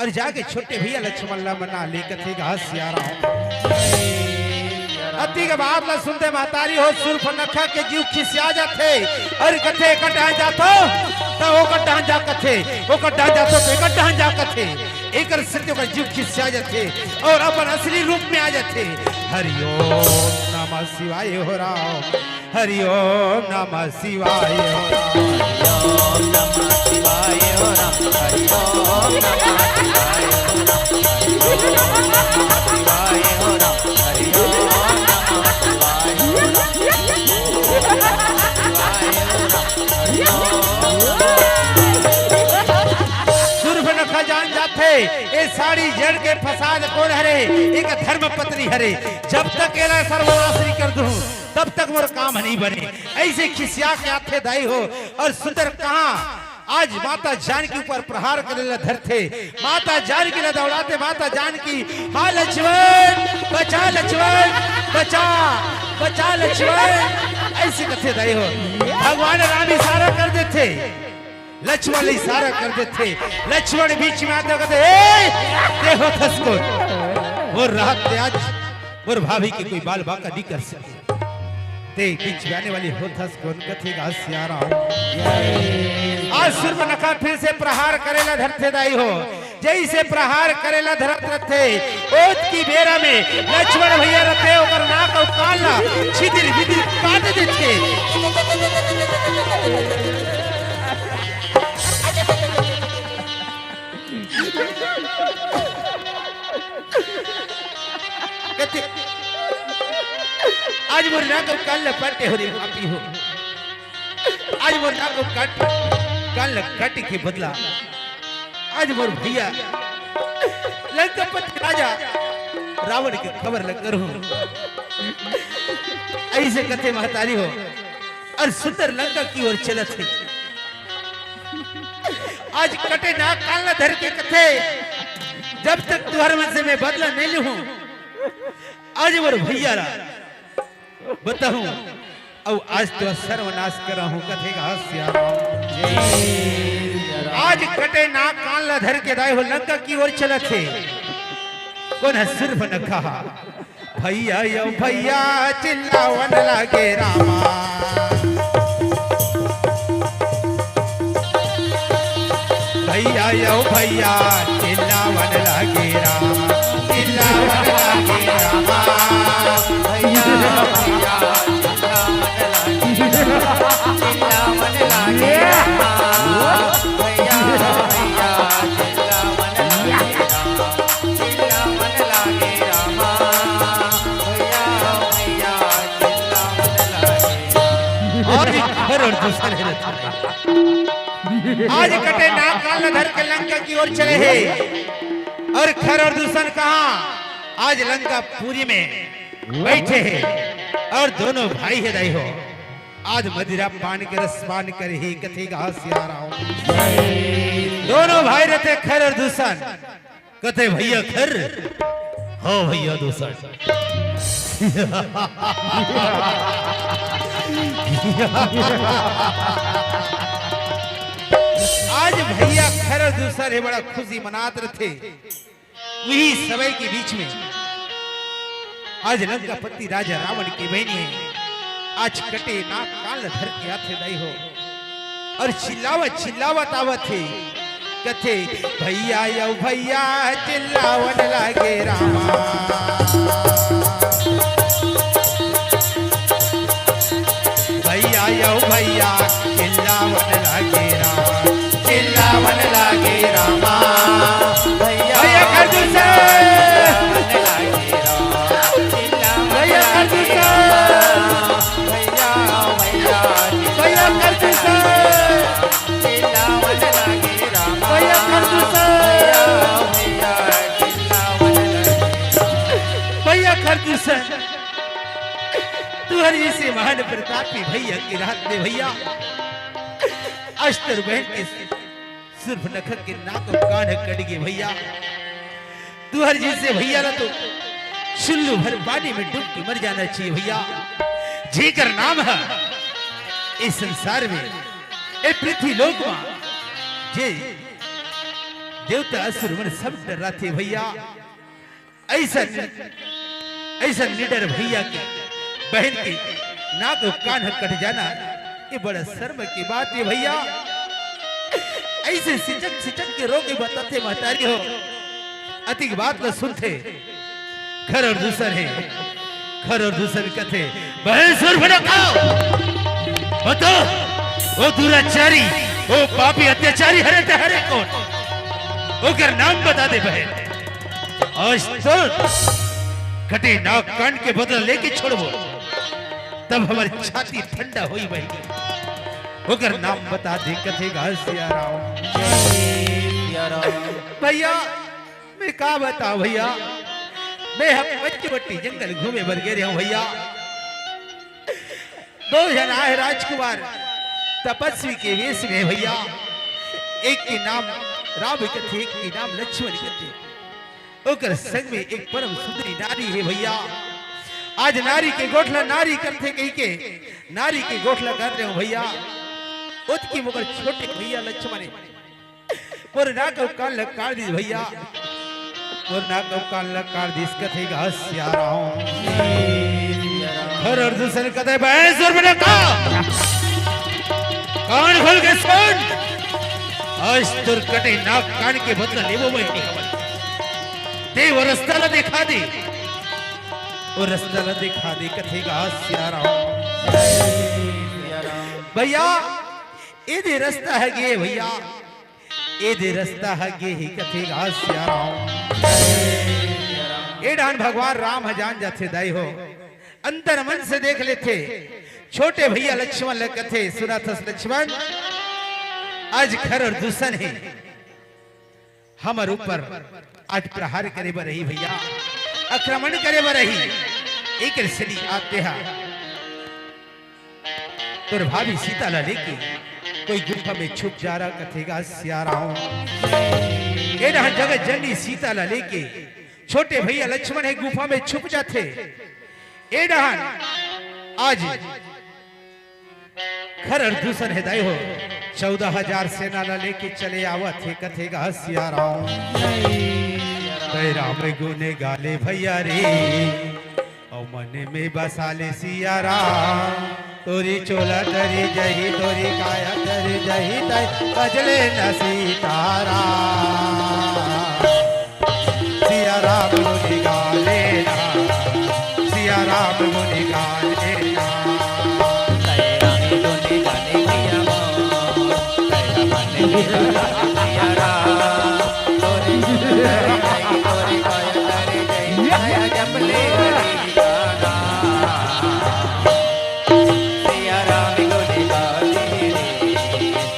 और जाके छोटे भैया लक्ष्मण ला मना ले, कथे गा सिया राम। अति के बात ला सुनते महतारी हो सुर्पनखा के जीव खिसिया जाथे और कथे, "एकर डहन जाथो त ओकर डहन जा," कथे, "ओकर डहन जाथो त एकर डहन जा," कथे। एकर सेती ओकर जीव खिसिया जाथे और अपन असली रूप में आ जाथे। हरि ओम नमः शिवाय हो राम, हरि ओम नमः शिवाय हो राम। हरि ओम नमः शिवाय हो राम, हरि ओम नमः शिवाय हो राम, हरि ओम नमः शिवाय हो राम, हरि ओम नमः शिवाय हो राम। सुर्पनखा जान जाथे, ए साड़ी जड़ के फसाद कोन हरे, एक धर्म पत्नी हरे। जब तक एला सर्वनाश नहीं कर दूं, तब तक मोर काम नहीं बने। ऐसे खिसिया के आथे दाई हो, और सुंदर कहाँ आज माता जानकी ऊपर प्रहार करे ला धरथे, माता जानकी ला दौड़ाथे, माता जानकी, "हाँ लक्ष्मण, बचा लक्ष्मण, बचा, बचा लक्ष्मण।" अइसे कथे दाई हो, भगवान राम इशारा कर देथे, लक्ष्मण इशारा कर देथे, लक्ष्मण बीच में आथे कथे, "ए, ते होथस कोन?" वो रात ते आज मोर भाभी के कोई बाल बांका नहीं कर सके। ते बीच में आने वाली होथस कोन कथे गा सियाराम। आज सूर्पनखा फिर से प्रहार करे ला धरथे दाई हो। जइसे प्रहार करे ला धरत रथे, ओतकी बेरा में लक्ष्मण भैया रथे, ओकर नाक अउ कान ला छिदिर बिदिर काट देथे। कथे, "आज मोर नाक अउ कान ला पाटे हो रे पापी हो। आज मोर नाक अउ काट, कान ला काटे के बदला आज मोर भैया लंकापति राजा रावण के खबर ल करहूं।" अइसे कथे महतारी हो, अउ सुंदर लंका की ओर चलत हे। आज कटे नाक कान ला धर के कथे, "जब तक तुंहर मन से मैं बदला नहीं लूं, आज मोर भैया ला बताहूं, अउ आज तो सर्वनाश करहूं," कथे गा सियाराम। आज कटे नाक कान ला धर के दाई हो लंका की ओर चलत हे। कोन ह? सूर्पनखा। भैया यो भैया चिल्लावन लागे रामा। भैया यो भैया चिल्लावन लागे राम, चिल्लावन लागे राम। भैया, भैया, चिल्लावन लागे राम, चिल्लावन लागे राम। भैया, भैया, चिल्लावन लागे राम, चिल्लावन लागे राम। भैया, भैया, चिल्लावन लागे राम। आज खर अउ दूषण हे रचना। आज कटे नाक कान ला धर के लंका की ओर चले हे। अउ खर अउ दूषण कहां? आज लंकापुरी में बइठे हे अउ दोनों भाई हे दाई हो। आज मदिरा पान के रस पान करही कथे गा सियाराम। दोनों भाई रथे खर अउ दूषण। कथे, "भैया खर?" "हां भैया दूषण।" आज भैया खर अउ दूषण हे बड़ा खुशी मनात रथे। उही समय के बीच में आज लंकापति राजा रावण के बहिनी हे, आज कटे नाक कान ल धर के आथे दाई हो, अउ चिल्लावत चिल्लावत आवत हे, कथे, "भैया यो भैया चिल्लावन लागे रामा।" भैया यो भैया चिल्लावन लागे रामा, चिल्लावन लागे रामा। भैया, भैया खर दूषण। भैया खर दूषण। भैया, भैया, भैया खर दूषण। चिल्लावन लागे रामा। भैया खर दूषण। भैया, भैया, चिल्लावन लागे रामा। भैया खर दूषण। तुंहर जइसे महान प्रतापी भैया के रहत ले भैया, आज तोर बहिन के सूर्पनखा के नाक अउ कान कट गे भैया। तुंहर जइसे भैया ला तो चुल्लू भर पानी में डूब के मर जाना चाहिए भैया। जेकर नाम हे ए संसार में, ए पृथ्वी लोक में, जे देवता असुर मन सब डर्राथे भैया। अइसन, अइसन निडर भैया के बहिन के नाक अउ कान ह कट जाना, ये बड़ा शर्म के बात हे भैया। अइसे सिचक सिचक के रोके बताथे महतारी हो, अतिक बात ल सुनथे। खर अउ दूषण हे, खर अउ दूषण कथे, "बहिन सूर्पनखा, बता, ओ दुराचारी, ओ पापी अत्याचारी हरे ते हरे कोन? ओकर नाम बता दे बहिन।" आज तो कटे नाक कान के बदला लेके छोड़बो, तब हमर छाती ठंडा होई बहिनी। ओकर नाम बता दे कथे गा सियाराम। भैया, मैं का बतावं भैया, मैं ह पंचवटी जंगल घूमे बर गे रहेंव भैया। दो झन आए राजकुमार तपस्वी के वेश में भैया, एक के नाम राम कथे, एक के नाम लक्ष्मण कथे। ओकर संग में एक परम सुंदरी नारी हे भैया। आज नारी के गोठ ला नारी करथे कहिके, नारी के गोठ ला कर रहे हो भैया। ओतकी मोकर छोटे भैया लक्ष्मण हे, मोर नाक अउ कान ला काट दिस भैया, मोर नाक अउ कान ला काट दिस कथे गा सिया राम। हर अर्जुन कथे भैंस और बने का, कान खोल के सुन, आज तोर कटे नाक कान के बदला लेबो बहिनी हमन। ते वो रस्ता ला दिखा दे, वो रस्ता ला दिखा दे कथे गा सिया राम। भैया, ए दे रस्ता हे गे भैया, ए दे रस्ता हे गे ही कथे गा सिया राम। ए डाहन भगवान राम ह जान जाथे दाई हो, अंतर मन से देख लेथे। छोटे भैया लक्ष्मण ल कथे, सुनथस लक्ष्मण, आज खर अउ दूसन हे, हमर ऊपर आज प्रहार करे बर रही भैया, आक्रमण करे बर रही, एकर सेती आज तेहा तोर भाभी सीता ला लेके कोई गुफा में छुप जा रहा कथे गा सिया राम। ए डाहन जगत जननी सीता ला लेके छोटे भैया लक्ष्मण हे गुफा में छुप जाथे। ए डाहन आज खर अउ दूसन हे दाई हो, चौदह हजार सेना ला लेके चले आवत हे कथे गा सिया राम। जय राम गुन गाले भैया रे, अउ मन में बसा ले सिया राम। तोरी चोला तरी जही, तोरी काया तरी जही, तै बजले न सीताराम। सिया राम गुन गाले ना, सिया राम गुन गाले ना। सिया राम गुन गाले भैया मोर, सिया राम गुन गाले सिया राम। तोरी तोरी काया तरी जही, काया जपले हरी गाना। सिया राम गुन गाले रे,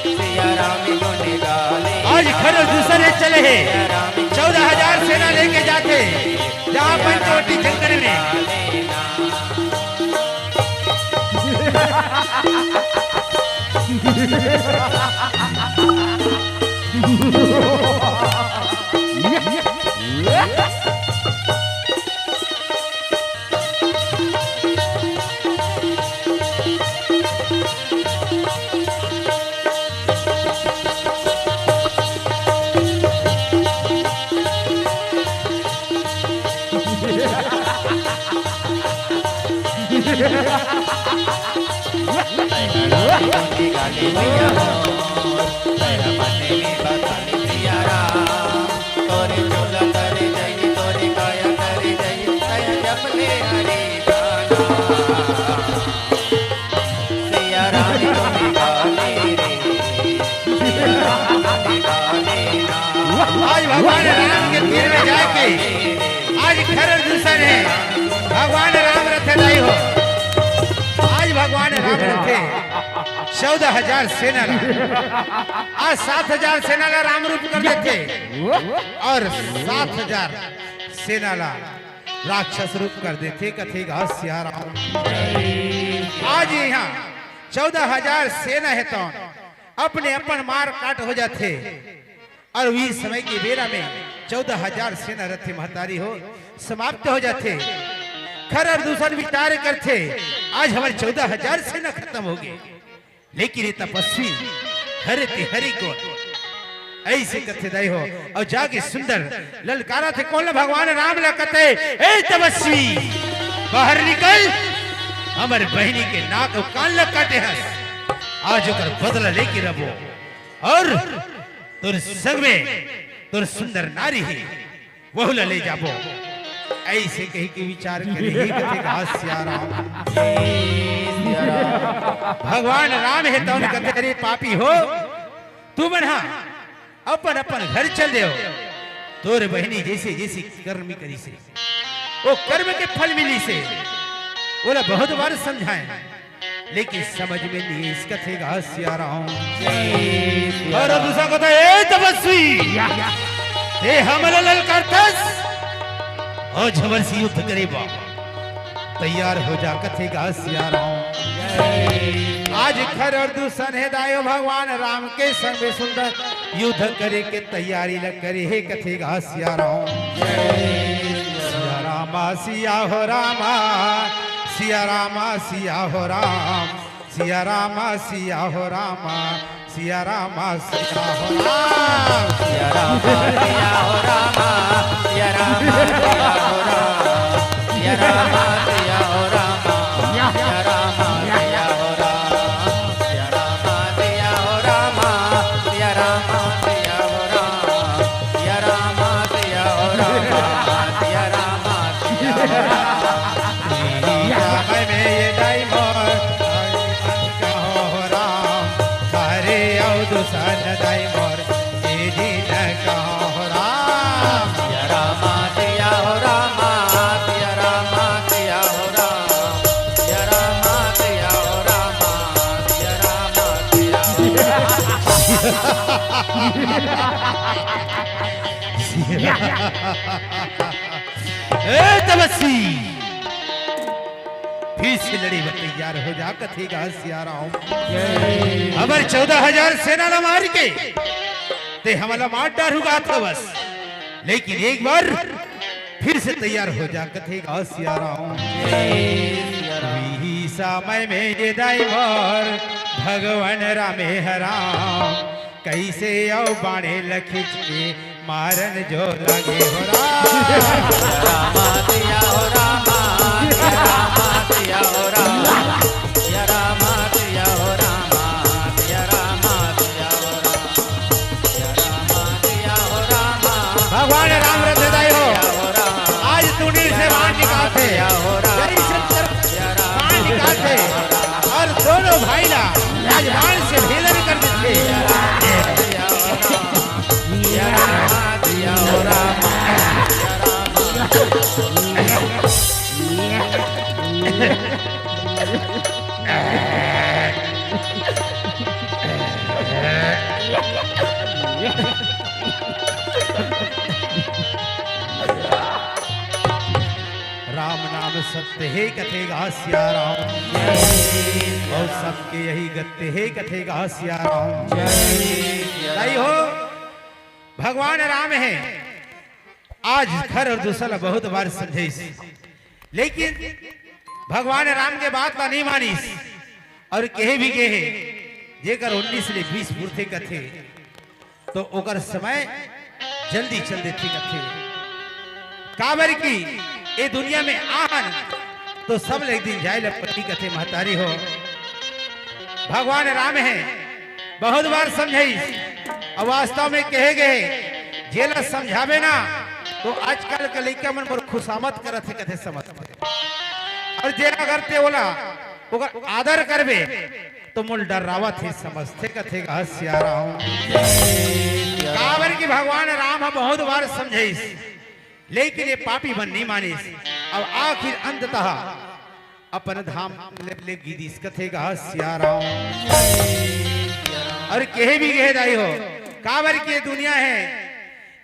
सिया राम गुन गाले। आज खर अउ दूसन हे चले हे, चौदह हजार सेना लेके जाथे, जहाँ पंचवटी जंगल में। आज भगवान राम के तीर में जाके आज खर अउ दूसन हे, भगवान राम रथे दाई हो। आज भगवान राम रथे चौदह हजार सेना ला, आज सात हजार सेना ला राम रूप कर देथे अउ सात हजार सेना ला राक्षस रूप कर देथे कथे गा सिया राम। आज इहाँ चौदह हजार सेना हे तौन अपने अपन मार काट हो जाथे। अउ उही समय के बेरा में चौदह हजार सेना रथे महतारी हो समाप्त हो जाथे। खर अउ दूसन विचार करथे, आज हमर चौदह हजार सेना खतम हो गे, लेकिन ये तपस्वी हरे ते हरि कोन, अइसे कथे दाई हो। अउ जाके सुंदर ललकारथे कोन ला, भगवान राम ला कथे, ए तपस्वी, बाहर निकल, हमर बहिनी के नाक अउ कान ला काटे हस, आज ओकर बदला लेके रहबो। अउ तोर संग में तोर सुंदर नारी हे, वहू ला ले जाबो। अइसे कहिके विचार करे हे कथे गा सिया राम। भगवान राम हे तौन कथे, अरे पापी हो, तुमन हा अपन अपन घर चल देव। तोर बहिनी जइसे जइसे कर्म करिसे, ओ कर्म के फल मिलिसे, ओला बहुत बार समझाए, लेकिन समझ में नइ आइस कथे गा सिया राम। अउ दूसरा कथे, ए तपस्वी, ते हमला ललकारथस, आज हमर से युद्ध करे बर तैयार हो जा कथे गा सिया राम। आज खर अउ दूसन हे दाई हो, भगवान राम के संग में सुंदर युद्ध करे के तैयारी ल करे हे कथे गा सिया राम। सिया राम रामा सिया हो रामा, सिया रामा सिया हो राम, सिया रामा सिया हो रामा, सिया रामा सिया हो राम। सिया रामा सिया हो रामा, सिया रामा सिया हो राम, सिया रामा सिया हो रामा, सिया रामा सिया हो राम, सिया रामा सिया हो रामा, सिया रामा सिया हो रामा, सिया रामा सिया हो रामा, सिया रामा सिया हो राम। मैं में ये दाई मोर, कहो हो राम, सारे अउ दुसन दाई मोर, ये दिन कहो हो राम। सिया रामा सिया हो रामा, सिया रामा सिया हो राम, सिया रामा सिया हो रामा, सिया रामा सिया हो राम। ए तपस्वी, फिर से लड़े बर तैयार हो जा, कथे गा सिया राम। हमर चौदह हजार सेना ला मार के ते हमला मार डारहू गा थवस, लेकिन एक बार फिर से तैयार हो जा, कथे गा सिया राम। वही समय में ये दाई मोर भगवान रामे ह राम, कइसे अउ बाणे ल खींच के मारन जो लगे हो राम। रामा सिया हो रामा, सिया रामा सिया हो राम, सिया रामा सिया हो रामा, सिया रामा सिया हो राम, सिया रामा सिया हो रामा। भगवान राम रथ दाई हो, आज तूने से बाण निकालथे, जय शंकर बाण निकालथे, और दोनों भाई ला आज बाण से भेदन कर देथे। राम नाम सत्य हे कथे गा सिया राम, अउ सबके यही गत्य हे कथे गा सिया राम। दाई हो, भगवान राम हे, आज खर अउ दूसर ला बहुत बार समझाइस, लेकिन भगवान राम के बात ला नहीं मानिस, अउ कहे भी कहे, जेकर उन्नीस ले बीस पुरथे कथे, तो ओकर समय जल्दी चल देथे कथे। काबर कि ए दुनिया में आहन तो सब ले एक दिन जाए ल पड़ही कथे महतारी हो। भगवान राम हे, बहुत बार समझाइस, अउ वास्तव में कहे गए, जेला समझाबे ना तो आजकल के लइका मन मोर खुशामद करत हे कथे समझथे, अउ जेला अगर ते ओला ओकर आदर करबे तो मोल डर्रावत हे समझथे कथे गा सिया राम। काबर कि भगवान राम ह बहुत बार समझाइस, लेकिन ये पापी मन नहीं मानिस। अब आखिर अंततः अपन धाम ले, ले गिदिस कथे गा सिया राम। अउ कहे भी कहे दाई हो, काबर कि ये दुनिया हे,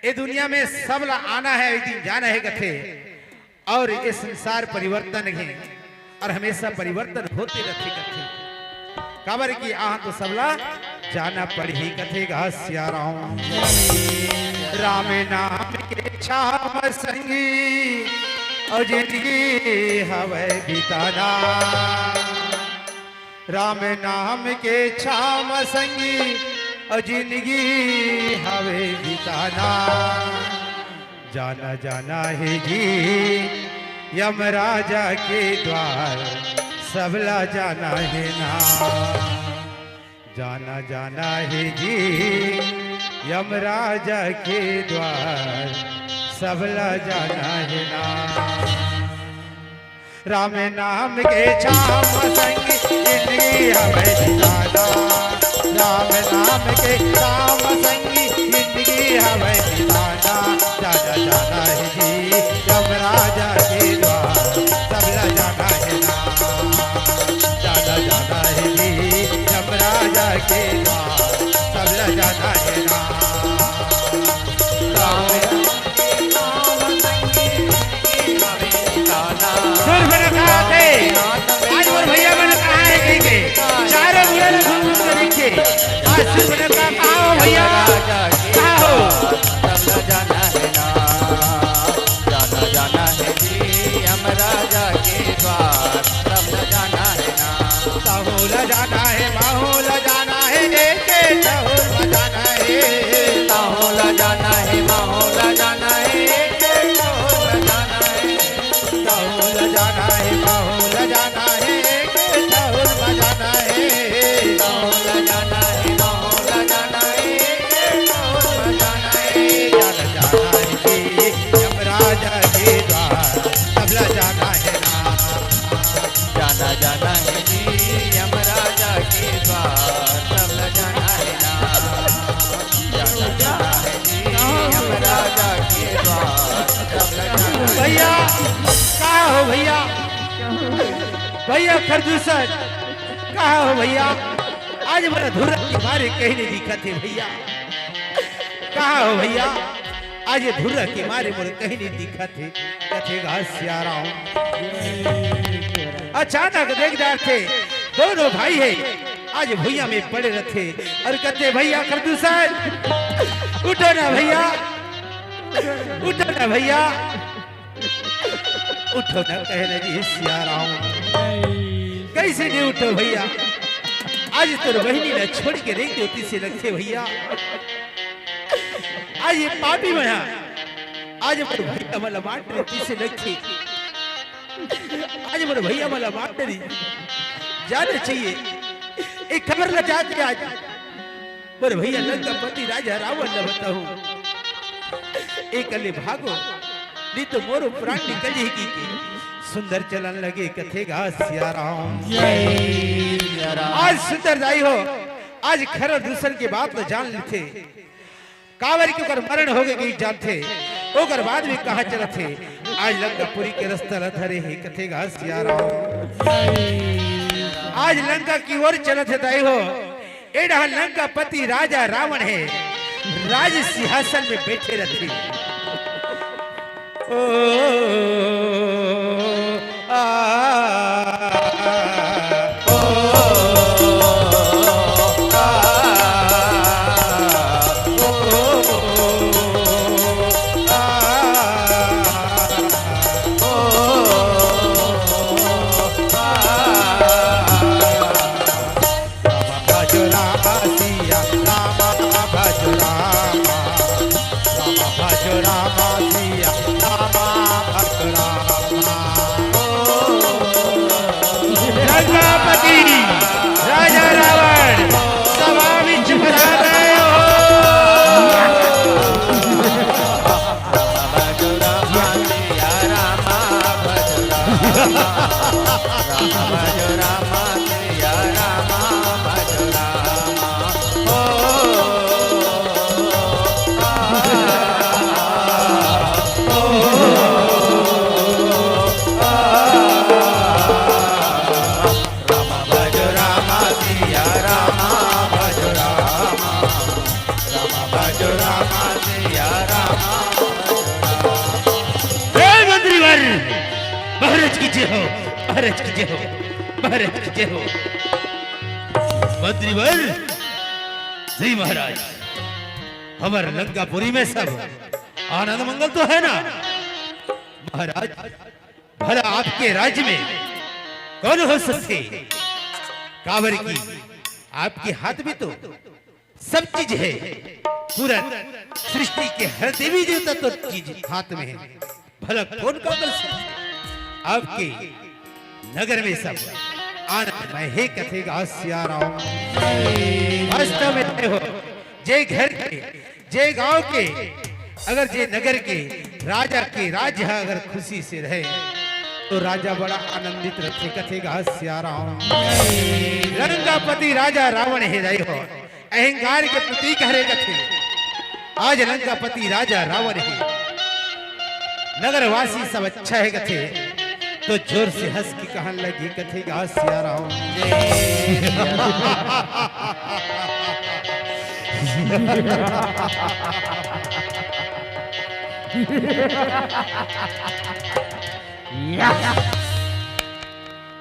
ये दुनिया में सब ला आना हे, एक दिन जाना हे कथे। अउ ये संसार परिवर्तन हे अउ हमेशा परिवर्तन होते रथे कथे। काबर कि आहा तो सबला जाना पड़ही कथे गा सिया राम। राम नाम के छाम संगी अउ जिंदगी हवय बिताना। राम नाम के छाम संगी अउ जिंदगी हवय बिताना। जाना जाना हे जी यमराजा के द्वार, सबला जाना हे ना। जाना जाना हे जी यमराजा के द्वार, सबला जाना हे ना। राम नाम के छाम संगी जिंदगी हवय बिताना। राम नाम के छाम संगी जिंदगी हवय बिताना। जाना जाना हे जी यमराजा के द्वार, सबला जाना हे ना। जाना जाना हे जी यमराजा के द्वार, सबला जाना हे ना। राम सुर बन कहा थे, आज मोर भैया मन कहाँ हे कहि के, चारों मुड़ा ला घूम घूम के देखे। आज सुर बन कहा, कहाँ हो भैया, कहाँ हो? जाना जाना हे ना, जाना जाना हे जी। माहौल जाना है, एक माहौल जाना है, माहौल जाना है, माहौल जाना है, एक माहौल जाना है, माहौल जाना है, माहौल जाना है, एक माहौल जाना है, माहौल जाना है, माहौल जाना है, एक माहौल जाना है, जाना जाना है जी, यमराज के द्वार, तबला जाना है ना। जाना जाना है जी, यमराजा के द्वार, सब जाना है ना। जाना जाना है जी, यमराजा के द्वार, सब जाना है। भैया, कहाँ हो भैया? भैया खरदूसर, कहाँ हो भैया? आज मोर धुर्रा के मारे कहीं नहीं दिखत हे भैया। कहाँ हो भैया? आज ये धुर्रा के मारे मोर कहीं नहीं दिखत हे। कथे गा सियाराम। अचानक देख डारथे, दोनों भाई हे, आज भुइयां में पड़े रथे अउ कथे, "भैया खरदूसर, उठो ना भैया, उठो ना भैया, उठो ना," कहे ना जी सियाराम। "कइसे नहीं उठो भैया, आज तोर बहिनी ला छोड़ के रेंग देती से लगथे भैया, आज ये पापी मन हा, आज मोर भैया मन ला मार देती से लगथे।" आज मोर भैया मन ला मार डरी। जाना चाहिए। एक खबर ला जाके आज मोर भैया लंकापति राजा रावण ला बताहूं। एक ले भागो, नहीं तो मोरो प्राण निकल जाही कहिके सुंदर चलन लगे। कथे गा सियाराम। जय सियाराम। आज सुंदर दाई हो, आज खरदूसर के बात ला जान लेथे। काबर के ओकर मरण होगे कहि जानथे, ओकर बाद में कहाँ चलत हे। आज लंकापुरी के रस्ता ल धरे हे, कथे गा सियाराम। आज लंका की ओर चलत हे दाई हो, ए डहर लंकापति राजा रावण हे, राज सिंहासन में बैठे रथे। ओ, आ, ओ, आ, ओ, आ, ओ, आ। राम भजो राम सिया राम भजो राम, राम भजो राम सिया राम भजो राम। लंकापति राजा रावण सभा में चुप रह गए हो। राम भजो राम सिया राम भजो राम, राम भजो राम सिया राम भजो राम। ओ, आ, ओ, आ, राम भजो राम सिया राम भजो राम, राम भजो राम सिया राम। हे मंत्रीवर, महाराज की जय हो, महाराज की जय हो, महाराज की जय हो। मंत्रीवर, जी महाराज, हमर लंकापुरी में सब आनंद मंगल तो है ना? महाराज, भला आपके राज्य में कौन हो सकथे? काबर की आपके हाथ में तो सब चीज है, पूरा सृष्टि के हर देवी देवता तो चीज हाथ में है। भला कौन का बल से आपके नगर में सब आनंदमय हे? कथे गा सियाराम। वास्तव में हो, जे घर के, जे गांव के, अगर जे नगर के राजा के राज ह अगर खुशी से रहे तो राजा बड़ा आनंदित रथे। कथे गा सियाराम। लंकापति राजा रावण हे दाई हो, अहंकार के प्रतीक हरे कथे। आज लंकापति राजा रावण हे, नगरवासी सब अच्छा हे कथे, तो जोर से हंस के कहन लगी, कथे गा सियाराम।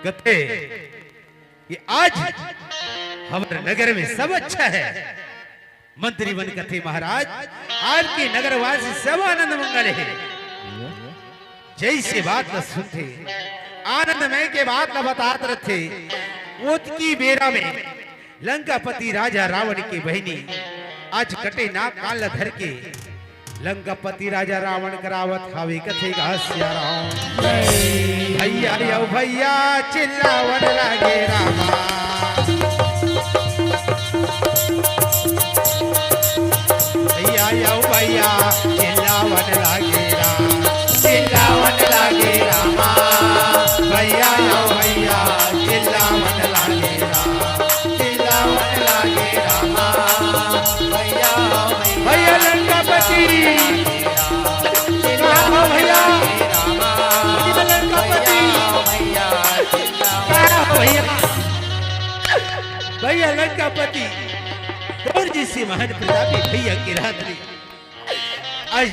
कथे कि आज हमर नगर में सब अच्छा है। मंत्री मन कथे, महाराज, आपके नगरवासी सब आनंद मंगल हे। जैसे बात ल सुनथे, आनंदमय के बात ल बतात रथे, ओतकी बेरा में लंकापति राजा रावण के बहिनी आज कटे नाक कान ल धर के लंकापति राजा रावण करावत हावे कथे गा सिया राम। भैया यो भैया चिल्लावन लागे रामा। भैया यो भैया चिल्लावन लागे राम। चिल्लावन लागे रामा। भैया यो भैया चिल्लावन लागे राम। चिल्लावन लागे रामा। भैया भैया लंकापति। भैया भैया लंकापति। भैया भैया लंकापति। तोर जइसे महान प्रतापी भैया के रहत ले आज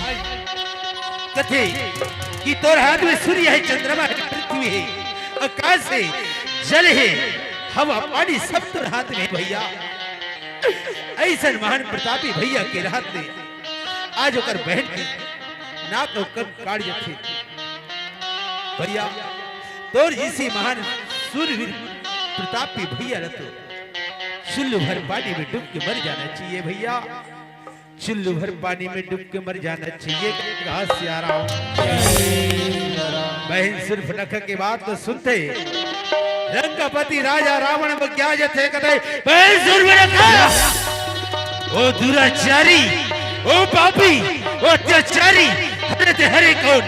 कथे कि तोर हाथ में सूर्य हे, चंद्रमा हे, पृथ्वी हे, आकाश हे, जल हे, हवा पानी सब तोर हाथ में हे भैया। अइसन महान प्रतापी भैया के रहत ले आज ओकर बहन के नाक अउ कान काट जथे। भैया तोर जइसे महान सूरवीर प्रतापी भैया ल तो चुल्लू भर पानी में डूब के मर जाना चाहिए भैया। चुल्लू भर पानी में डूब के मर जाना चाहिए। कहा सिया राम। बहन सूर्पनखा के बात तो सुनते लंकापति राजा रावण बग्या जथे कथे, बहन सूर्पनखा, ओ दुराचारी, ओ पापी, ओ अत्याचारी, हरे ते हरे कोन,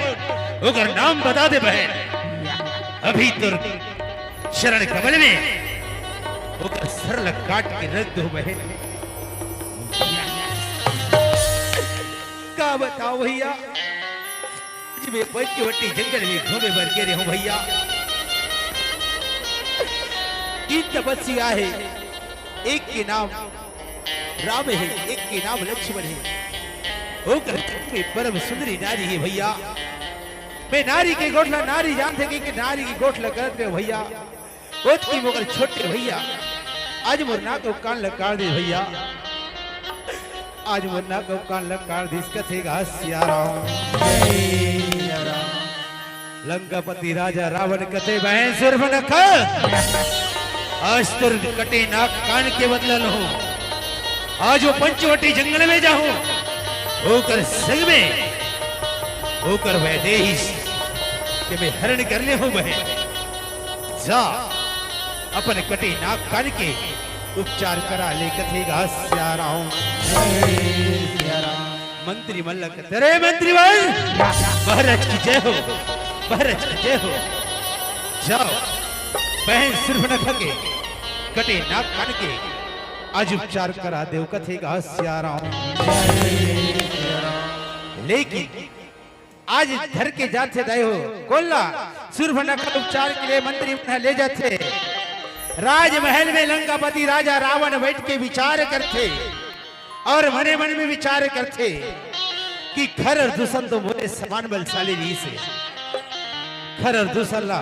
ओकर नाम बता दे बहन। अभी तोर चरण कमल में ओकर सर ल काट के रख दो बहन। का बताओ भैया, आज मैं पंचवटी जंगल में घूमे बर गे रेहेंव भैया। तीन तपस्या हे, एक के नाम राम हे, एक के नाम लक्ष्मण हे। ओकर संग में परम सुंदरी नारी हे भैया। मैं नारी के गोठ ला नारी जानथे कि, कि नारी के गोठ ला करत रेहेंव भैया। ओतकी मोर छोटे भैया, आज मोर नाक अउ कान ल काट दे भैया। आज मोर नाक अउ कान ल काट दिस कथे गा सिया राम। लंकापति राजा रावण कथे, बहन सूर्पनखा, आज तोर कटे नाक कान के बदला लूं। आज ओ पंचवटी जंगल में जाहूं, ओकर संग में ओकर वैदेही के मैं हरण कर लेहूं बहन। जा, अपन कटे नाक कान के उपचार करा ले कथे गा सिया राम। मंत्री मन ल कथे, अरे मंत्री मन, महाराज की जय हो, महाराज की जय हो। जाओ, बहन सूर्पनखा के कटे नाक कान के आज उपचार करा देव कथे गा सिया राम। लेकिन आज धर के जाथे दाई हो, कोन ला? सूर्पनखा उपचार के लिए मंत्री मन ले जाथे। राजमहल में लंकापति राजा रावण बैठ के विचार करथे अउ मने मन में विचार करथे कि खर अउ दूसर तो मोरे समान बलशाली नइ हे। खर अउ दूसर ला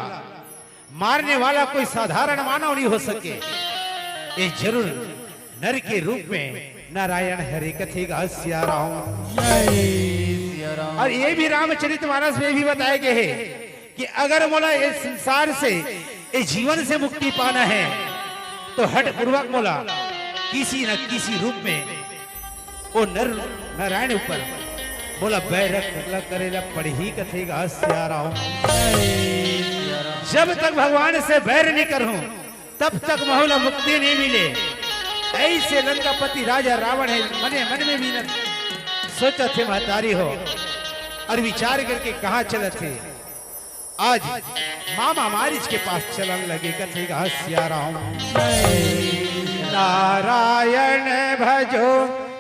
मारने वाला कोई साधारण मानव नइ हो सके। ये जरूर नर के रूप में नारायण हरे कथे गा सिया राम। अउ ये भी रामचरित मानस में भी बताए गे हे कि अगर मोला ये संसार से, ये जीवन से मुक्ति पाना हे, तो हठपूर्वक मोला किसी न किसी रूप में ओ नर नारायण ऊपर मोला बैर करे ला पड़ही कथे गा सिया राम। जब तक भगवान से बैर नइ करहूं, तब तक महू ला मुक्ति नइ मिले। अइसे लंकापति राजा रावण हे, मने मन में भी न सोचत हे महतारी हो, अउ विचार करके कहां चलत हे। आज मामा मारीच के पास चलन लगे, कथे गा सिया राम। नारायण भजो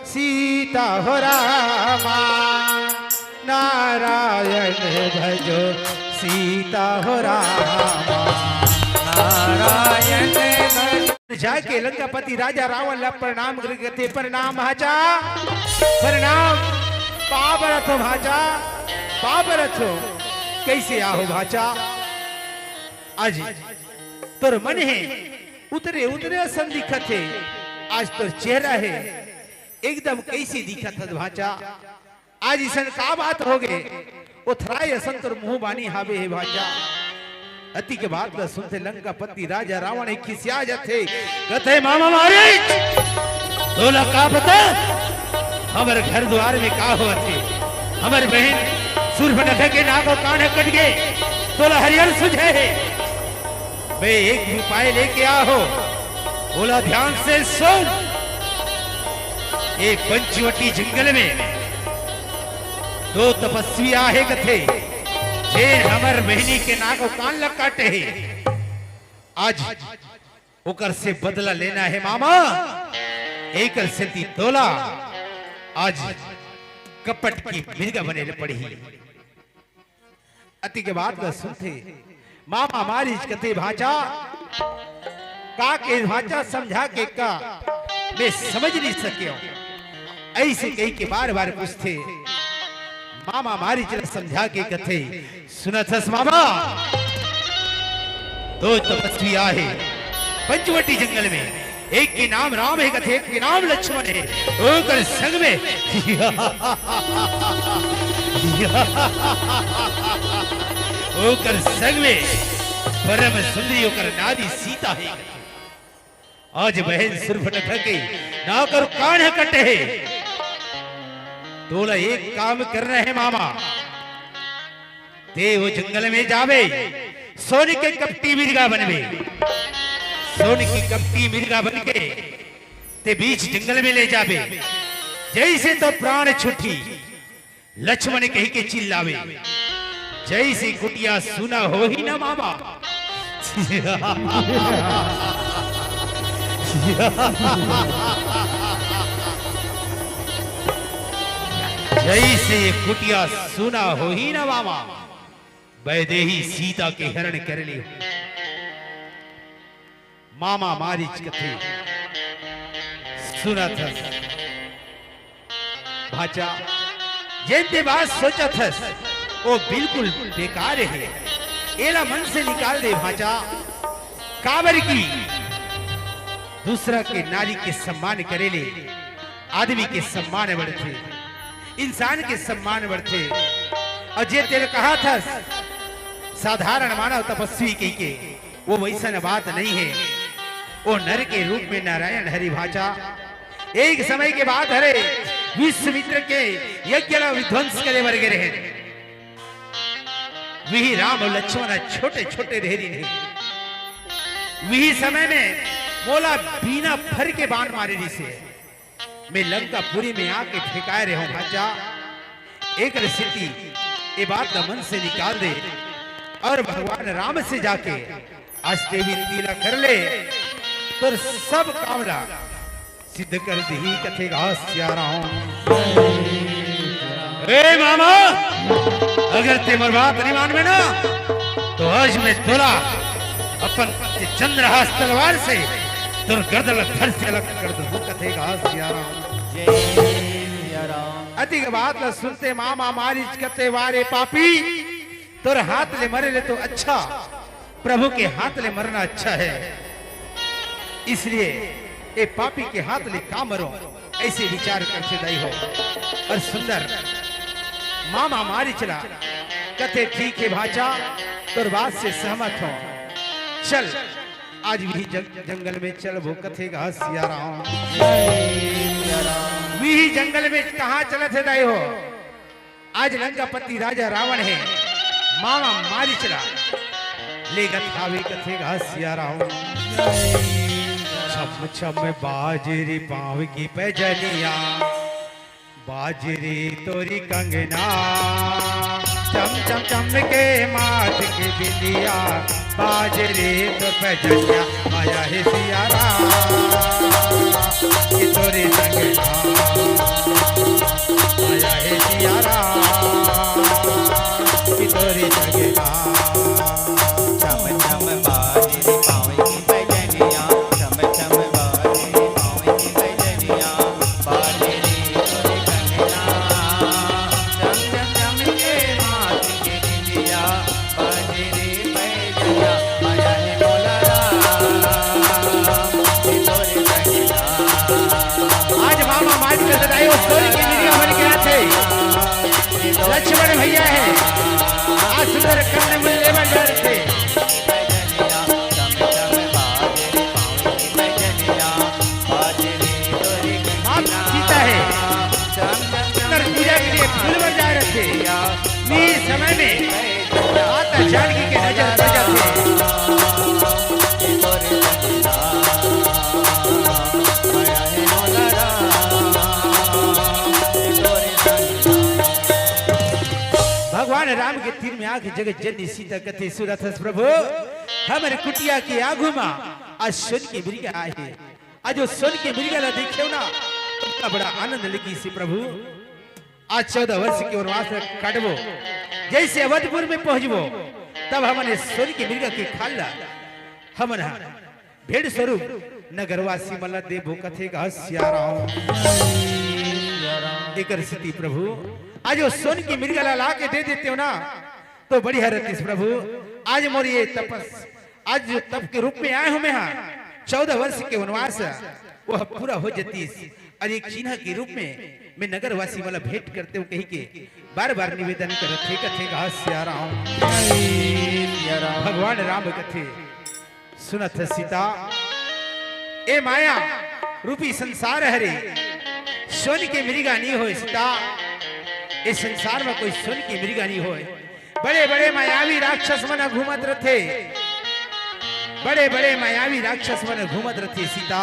सीता हो रामा, नारायण भजो सीता हो रामा, नारायण भजो। जाके लंकापति राजा रावण ला प्रणाम करके कथे, "प्रणाम भांचा, प्रणाम, पाँव परत हों भांचा, पाँव परत हों।" "कइसे आहो भांचा?" "आज तोर मन हे, उतरे उतरे असन दिखत हे। आज तोर चेहरा हे, एकदम कइसे दिखत हस भांचा?" आज अइसन का बात होगे, ओथराय असन तोर मुंह बानी हावे हे भांचा। अति के बात ला सुनते लंकापति राजा रावण एक खिसिया जाथे, कथे, "मामा मारीच, तोला का पता हमर घर द्वार में का होवथे? हमर बहिन सूर्पनखा के नाक अउ कान कट गे, तोला हरियर सुझे हे। मैं एक उपाय लेके आ हो, ओला ध्यान से सुन। ए पंचवटी जंगल में दो तपस्वी आहे कथे, जेन हमर बहिनी के नाक अउ कान ल काटे हे। आज ओकर से बदला लेना हे मामा, एकर सेती तोला आज कपट के मिर्गा बने ल पड़ही।" अति के बात ल सुनथे मामा मारीच कथे, "भांचा, का के भांचा समझा के का मैं समझ नहीं सके हूँ।" ऐसे कही के बार बार पूछथे। मामा मारीच ल समझा के कथे, "सुनत हस मामा, दो तपस्वी आहे पंचवटी जंगल में, एक के नाम राम हे कथे, एक के नाम लक्ष्मण हे, ओकर संग में ओकर संग में परम सुंदरी ओकर नारी सीता हे। आज बहिन सूर्पनखा के नाक अउ कान ह कटे हे। तोला एक काम करना हे मामा, ते ओ जंगल में जाबे, सोन के कपटी मिर्गा बनबे, सोन के कपटी मिर्गा बन के ते बीच जंगल में ले जाबे, जैसे तो प्राण छुट्टी, लक्ष्मण कही के चिल्लावे, जैसे कुटिया सुना होही ना मामा, जैसे कुटिया सुना होही ना मामा, वैदेही सीता के हरण कर लियो।" मामा मारीच कथे, "सुनत हस भांचा, जेन ते बात सोचत हस, वो बिल्कुल बेकार हे। एला मन से निकाल दे भांचा, काबर कि दूसरा के नारी के सम्मान करे ले आदमी के सम्मान बढ़थे, इंसान के सम्मान बढ़थे।" अउ जे तेला कहत हस साधारण मानव तपस्वी कहिके, वो वैसन बात नहीं हे। वो नर के रूप में नारायण हरि भांचा। एक समय के बात हरे, विश्वामित्र के यज्ञ ला विध्वंस करे बर गे रहे। विही राम अउ लक्ष्मण छोटे छोटे रहे रिहिन हे। विही समय में मोला बिना फर के बाण मारे रिहिसे। मैं लंकापुरी में आके फेंकाए रहे हूँ भांचा। एकर सेती ए बात ला मन से निकाल दे अउ भगवान राम से जाके आज ते विनती ला कर ले, तोर सब काम ला सिद्ध कर दिही कथे गा सिया राम। ए मामा, अगर ते मोर बात नहीं मानबे ना, तो आज मैं तोला अपन चंद्रहास तलवार से तोर गर्दन ला धड़ से अलग कर दूं कथे गा सिया राम। जय सिया राम। अति के बात ला सुनते मामा मारीच कथे, "वारे पापी, तोर हाथ ले मरे ले तो अच्छा, प्रभु के हाथ ले मरना अच्छा है, इसलिए ए पापी के हाथ ले का मरो?" ऐसे विचार करथे दाई हो। अउ सुंदर मामा मारीच ला कथे, "ठीक हे भांचा, तोर बात से सहमत हों, चल आज विही जंग-, जंगल में चलबो कथे गा सिया राम।" विही जंगल में कहाँ चलत हे दाई हो? आज लंकापति राजा रावण हे, मामा मारीच ला लेगत हावे कथे गा सिया राम। छम छम बाजे रे पाँव की पैजनिया, बाजे रे तोरी कंगना, चम चम चमके माथ के बिंदिया, बाजे रे तोर पैजनिया, आया हे सिया राम। कि तोरी कंगना, आया हे सिया राम। कि तोरी कंगना, चम चम बाजे रे पाँव की पैजनिया, चम चम बाजे रे पाँव की पैजनिया, बाजे रे तोरी कंगना, चम चम चमके माथ के बिंदिया, बाजे रे पैजनिया, आया हे मोला राम। कि तोरी कंगना। आज मामा मारीच के सदाई वो तोरी के वीडियो बन के आथे। लक्ष्मण भैया हे, आज सुंदर कन्या मिलने वाले थे। सुलवर जाए रथे। ये समय में माता जानकी के नजर पड़ जाथे। भगवान राम के तीर में आके जगत जननी सीता कथे, सुनत हस प्रभु, हमर कुटिया के आगू मा आज सोन के मृगा आए हे। आज वो सोन के मृगा ला देखेव ना, तुमका बड़ा आनंद लगिस हे प्रभु। आज चौदह वर्ष के वनवास ला काटबो, जइसे अवधपुर में पहुंचबो, तब हमन ए सोन के मृगा के खाल ला हमन ह भेंट स्वरूप नगरवासी मन ला देबो कथे गा सिया राम। एकर सेती प्रभु, आज वो सोन के मृगा ला लाके दे देतेव ना, तो बढ़िया रतिस प्रभु। आज मोर ये तपस, आज जो तप के रूप में आए हों मैं हा, चौदह वर्ष के वनवास, वो पूरा हो जतिस। अउ एक चिन्ह के रूप में मैं नगरवासी मन ला भेंट करतेव कहिके बार बार निवेदन करत हे, कथे गा सिया राम। भगवान राम कथे, सुनत हस सीता, ए माया रूपी संसार हरे, सोन के मृगा नी होय सीता, ए संसार में कोई सोन के मृगा नी होय। बड़े बड़े मायावी राक्षस मन घूमत रथे, बड़े बड़े मायावी राक्षस मन घूमत रथे सीता,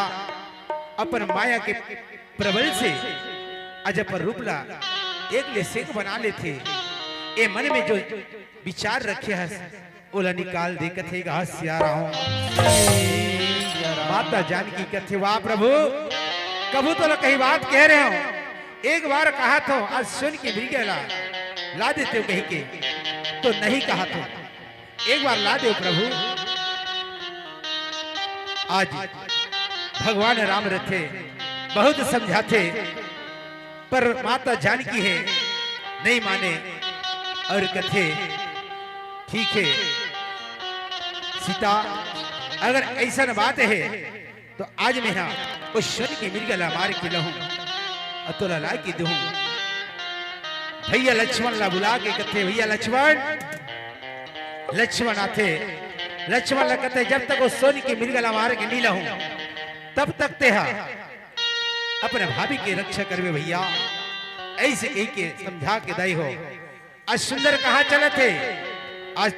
अपन माया के प्रबल से अजब रूप ला एक ले सेंग बना लेथे। ए मन में जो विचार रखे हस, ओला निकाल दे कथे गा सिया राम। माता जानकी कथे, वाह प्रभु, कभू तोला कही बात कहे रहेंव, एक बार कहत हों, आज सोन के मृगा ला ला देतेव कहिके, तो नहीं कहत हों। एक बार ला देव प्रभु। आज भगवान राम रथे, बहुत समझाथे, पर माता जानकी हे, नहीं माने अउ कथे, ठीक हे सीता, अगर अइसन बात हे, तो आज मैं हा ओ सोन के मृगा ला मार के लहूं अउ तोला ला के देहूं। भइया लक्ष्मण ला बुला के कथे, भइया लक्ष्मण, लक्ष्मण आथे, लक्ष्मण ला कथे, जब तक ओ सोन के मृगा ला मार के नी लहूं, तब तक तेहा अपन भाभी के रक्षा करबे भइया। अइसे कहिके समझा के दाई हो। आज सुंदर कहाँ चलत हे? आज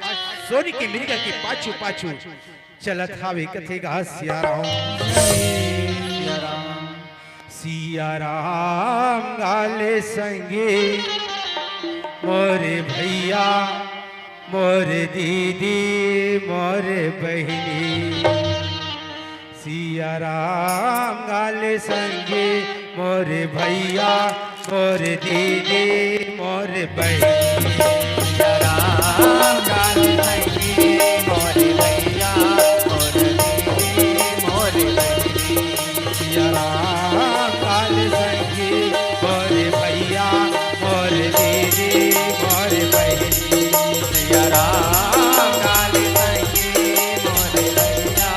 सोन के मृगा के पाछू पाछू चलत हावे कथे गा सिया राम। सिया राम गाले संगी मोर भइया, मोर दीदी, मोर बहिनी। सिया राम गाले संगी मोर भइया, मोर दीदी, मोर बहिनी। सिया राम गाले संगी मोर भइया, मोर दीदी, मोर बहिनी। सिया राम गाले संगी मोर भइया, मोर दीदी, मोर बहिनी। सिया राम गाले संगी मोर भइया,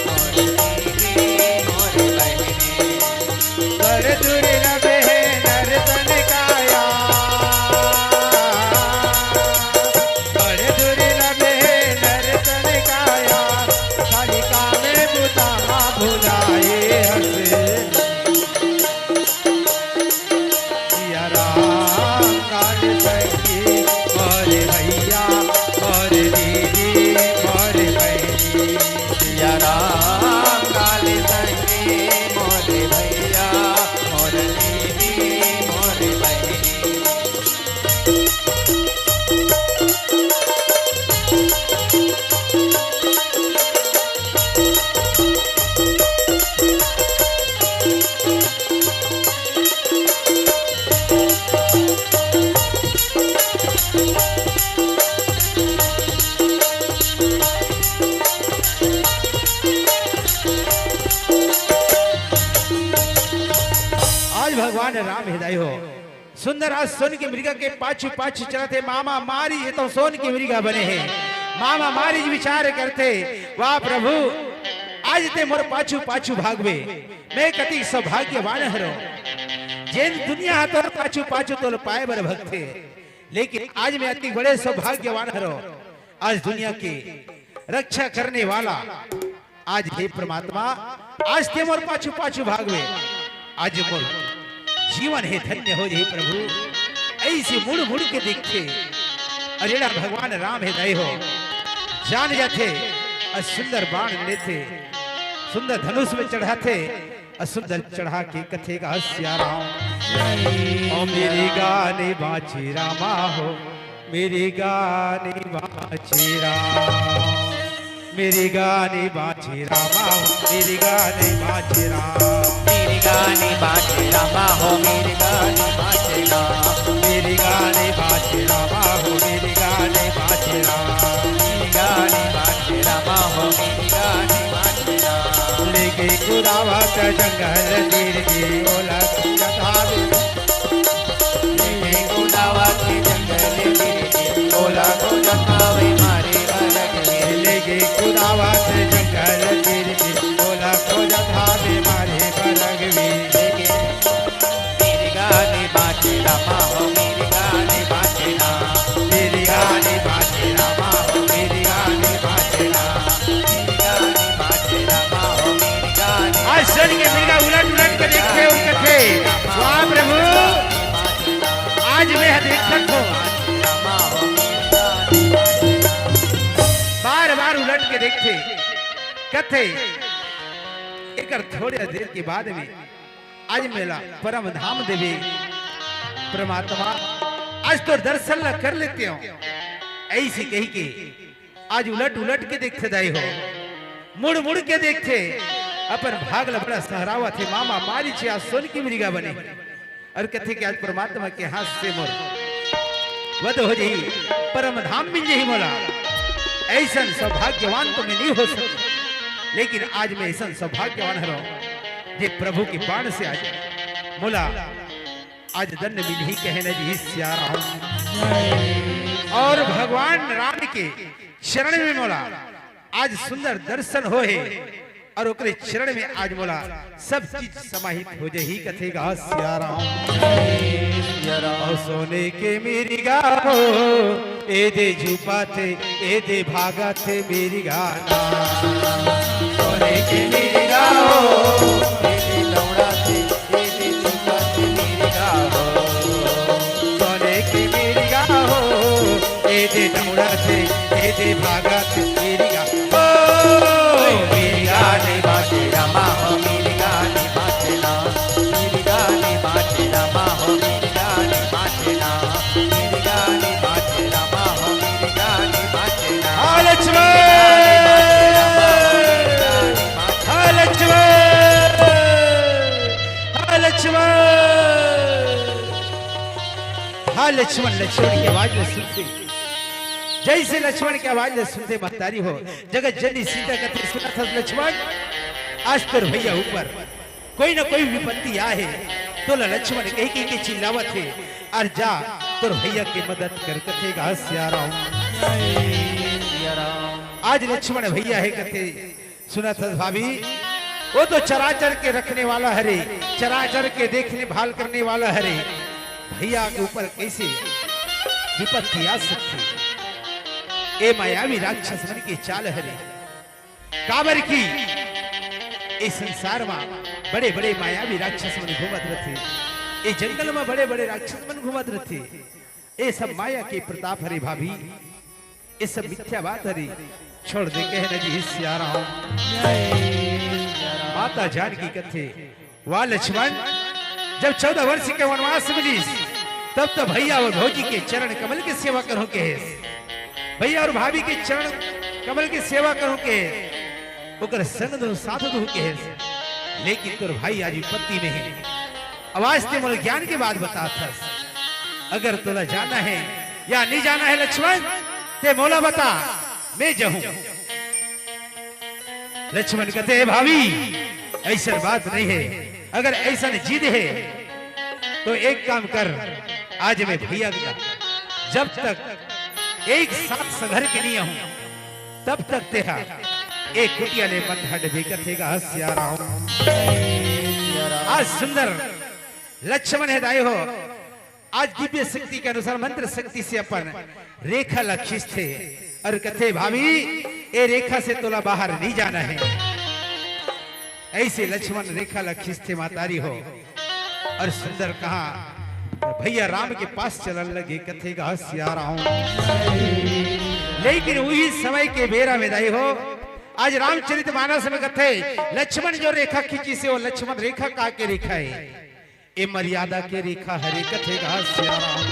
मोर दीदी, मोर बहिनी। बड़ दुर्लभ हे नर तन काया, बड़ दुर्लभ हे नर तन काया, खाली काम में बुता भुलाए हस। सिया राम गाल संगी मोर भइया, मोर दीदी, मोर बहिनी। सिया राम गाल संगी मोर भइया, मोर दीदी, मोर बहिनी। आज भगवान राम हे दाई हो, सुंदर आज सोन के मृगा के पाछू पाछू चलत हे। मामा मारीच ए तो सोन के मृगा बने हे। मामा मारीच विचार करथे, वाह प्रभु, आज तें मोर पाछू पाछू भागबे, मैं कति सौभाग्यवान हरों। जेन दुनिया ह तोर पाछू पाछू तोला पाए बर भगथे, लेकिन आज मैं अति बड़े सौभाग्यवान हरों। आज दुनिया के रक्षा करने वाला, आज हे परमात्मा, आज तें मोर पाछू पाछू भागबे, आज मोर जीवन हे धन्य हो जाही प्रभु। अइसे मुड़ मुड़ के देखथे। अउ एला भगवान राम हे दाई हो, जान जाथे। अउ सुंदर बाण लेथे, सुंदर धनुष में चढ़ाथे, अउ सुंदर चढ़ा के कथे गा सिया राम। ओ मेरे गाने बाँचे रामा हो, मेरे गाने बाँचे राम। मेरे गाने बाँचे रामा हो, मेरे गाने बाँचे राम। मेरे गाने बाँचे रामा हो, मेरे गाने बाँचे राम। मेरे गाने बाँचे रामा हो, मेरे गाने बाँचे राम। मेरे गाने बाँचे रामा हो, मेरे गाने बाँचे राम। लेके कुदावत जंगल तीर के ओला कुदावे। लेके कुदावत जंगल तीर के ओला कुदावे मारे बरग में। लेके कुदावत जंगल तीर के ओला कुदावे मारे बरग में। लेके मेरे गाने बाँचे रामा हो, मेरे गाने बाँचे राम। मेरे गाने बाँचे रामा हो, मेरे गाने बाँचे राम। मेरे गाने बाँचे रामा हो, मेरे गाने आज सुन के मिर्गा उलट उलट के देखथे अउ कथे, वाह प्रभु, आज मैं ह देखत हों। बार बार उलट के देखथे, कथे, एकर थोड़े देर के बाद में आज मोला परम धाम देबे परमात्मा, आज तोर दर्शन ला कर लेतेंव। अइसे कहिके आज उलट उलट के देखथे दाई हो, मुड़ मुड़ के देखथे, अपन भाग ला बड़ा सहरावत हे। मामा मारिच आज सोन के मिर्गा बने अउ कथे कि आज परमात्मा के हाथ से मोर वध हो जही, परम धाम मिल जही मोला। अइसन सौभाग्यवान तो मैं नहीं हो सकूं, लेकिन आज मैं अइसन सौभाग्यवान हरंव जे प्रभु के बाण से आज मोला आज दंड मिलही कहे न जी सिया राम। अउ भगवान राम के चरण में मोला आज सुंदर दर्शन होहे अउ ओकरे चरण में आज मोला सब चीज समाहित हो जही कथे गा सिया राम। अउ सोने के मिर्गा हो, ए दे झुपाथे, ए दे भागाथे मिर्गा ना। सोने के मिर्गा हो, ए दे दौड़ाथे, ए दे झुपाथे मिर्गा हो। सोने के मिर्गा हो, ए दे दौड़ाथे, ए दे भागाथे मिर्गा। ओ, मेरे गाने बाँचे रामा हो, मेरे गाने बाँचे ना। मेरे गाने बाँचे रामा हो, मेरे गाने बाँचे ना। मेरे गाने बाँचे रामा हो, मेरे गाने बाँचे ना। हाँ लक्ष्मण, हाँ लक्ष्मण, हाँ लक्ष्मण, हाँ लक्ष्मण। लक्ष्मण के आवाज ला सुनथे, जइसे लक्ष्मण के आवाज ला सुनथे महतारी हो, जगत जननी सीता कथे, सुनत हस लक्ष्मण, आज तोर भइया ऊपर कोई न कोई विपत्ति आहे, तोला लक्ष्मण कहि कहि के चिल्लावत हे, अउ जा तोर भइया के मदद कर कथे गा सिया राम। आज लक्ष्मण भइया हे कथे, सुनत हस भाभी, वो तो चराचर के रखने वाला हरे, चराचर के देखने भाल करने वाला हरे। भइया के ऊपर कइसे विपत्ति आ सकथे? ए मायावी राक्षस मन के चाल हरे। काबर कि ए संसार म बड़े-बड़े मायावी राक्षस मन घूमत रथे, ए जंगल म बड़े-बड़े राक्षस मन घूमत रथे। ए सब माया के प्रताप हरे भाभी, ए सब मिथ्या बात हरे। छोड़ दे कहे न जी सिया राम। माता जानकी कथे, वाह लक्ष्मण, जब चौदह वर्ष के वनवास मिलिस, तब तो भइया अउ भौजी के चरण कमल के सेवा करहूं कहेस, भइया अउ भाभी के चरण कमल के सेवा करहूं कहेस, ओकर संग दो साथ दो कहेस, लेकिन तोर भाई आज विपत्ति में हे। अब आज ते मोला ज्ञान के बात बतात हस, अगर तोला जाना हे या नहीं जाना हे लक्ष्मण, ते मोला बता, मैं जाहूं। लक्ष्मण कथे, "हे भाभी, अइसन बात नहीं हे, अगर अइसन जिद हे तो एक काम कर, आज मैं भइया का जब तक एक साथ संघर के नहीं आहूं, तब तक तेहा एक कुटिया ले मत हटबे," कथे गा सिया राम। आज सुंदर लक्ष्मण हे दाई हो, आज दिव्य शक्ति के अनुसार मंत्र शक्ति से अपन रेखा ला खींचथे अउ कथे, "भाभी, ए रेखा से तोला बाहर नहीं जाना हे।" अइसे लक्ष्मण रेखा ला खींचथे महतारी हो, अउ सुंदर कहा, भैया राम के पास चलन लगे, कथे गा सिया राम। लेकिन उही समय के बेरा में दाई हो, आज रामचरित मानस में कथे, लक्ष्मण जो रेखा खींचिस हे, वो लक्ष्मण रेखा का के रेखा हे? ए मर्यादा के रेखा हरे, कथे गा सिया राम।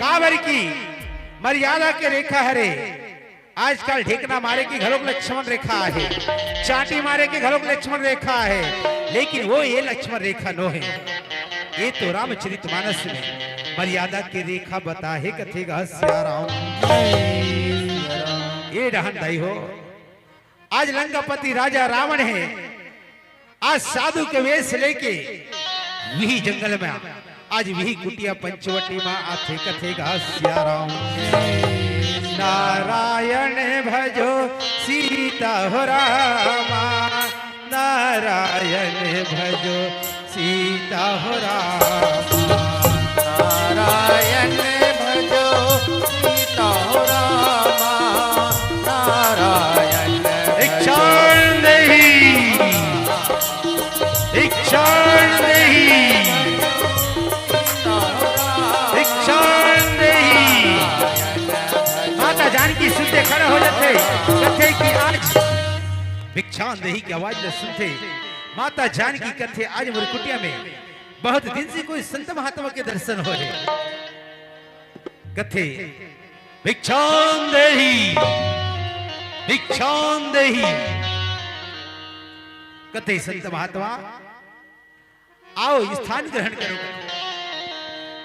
काबर की मर्यादा के रेखा हरे। आजकल ढेकना मारे के घलोक लक्ष्मण रेखा हे, चांटी मारे के घलोक लक्ष्मण रेखा हे, लेकिन वो ये लक्ष्मण रेखा नो हे। ये तो रामचरित मानस में मर्यादा के रेखा बताहे, कथे गा सिया राम। ये डहन दाई हो, आज लंकापति राजा रावण हे, आज साधु के वेश लेके विही जंगल में, आज विही कुटिया पंचवटी में आथे, कथे गा सिया राम। नारायण भजो सीता हो रामा, नारायण भजो सीता हो रामा। नारायण भजो सीता हो रामा, नारायण भजो। एक क्षण नहीं, एक क्षण नहीं, एक क्षण नहीं। माता जानकी सुनते खड़ा हो जाथे, कथे कि आज भिक्षान देही के आवाज ल सुनथे। माता जानकी कथे आज मोर कुटिया में बहुत दिन से कोई संत महात्मा के दर्शन होए हे। कथे भिक्षान देही, भिक्षान देही। कथे संत महात्मा आओ, स्थान ग्रहण करो।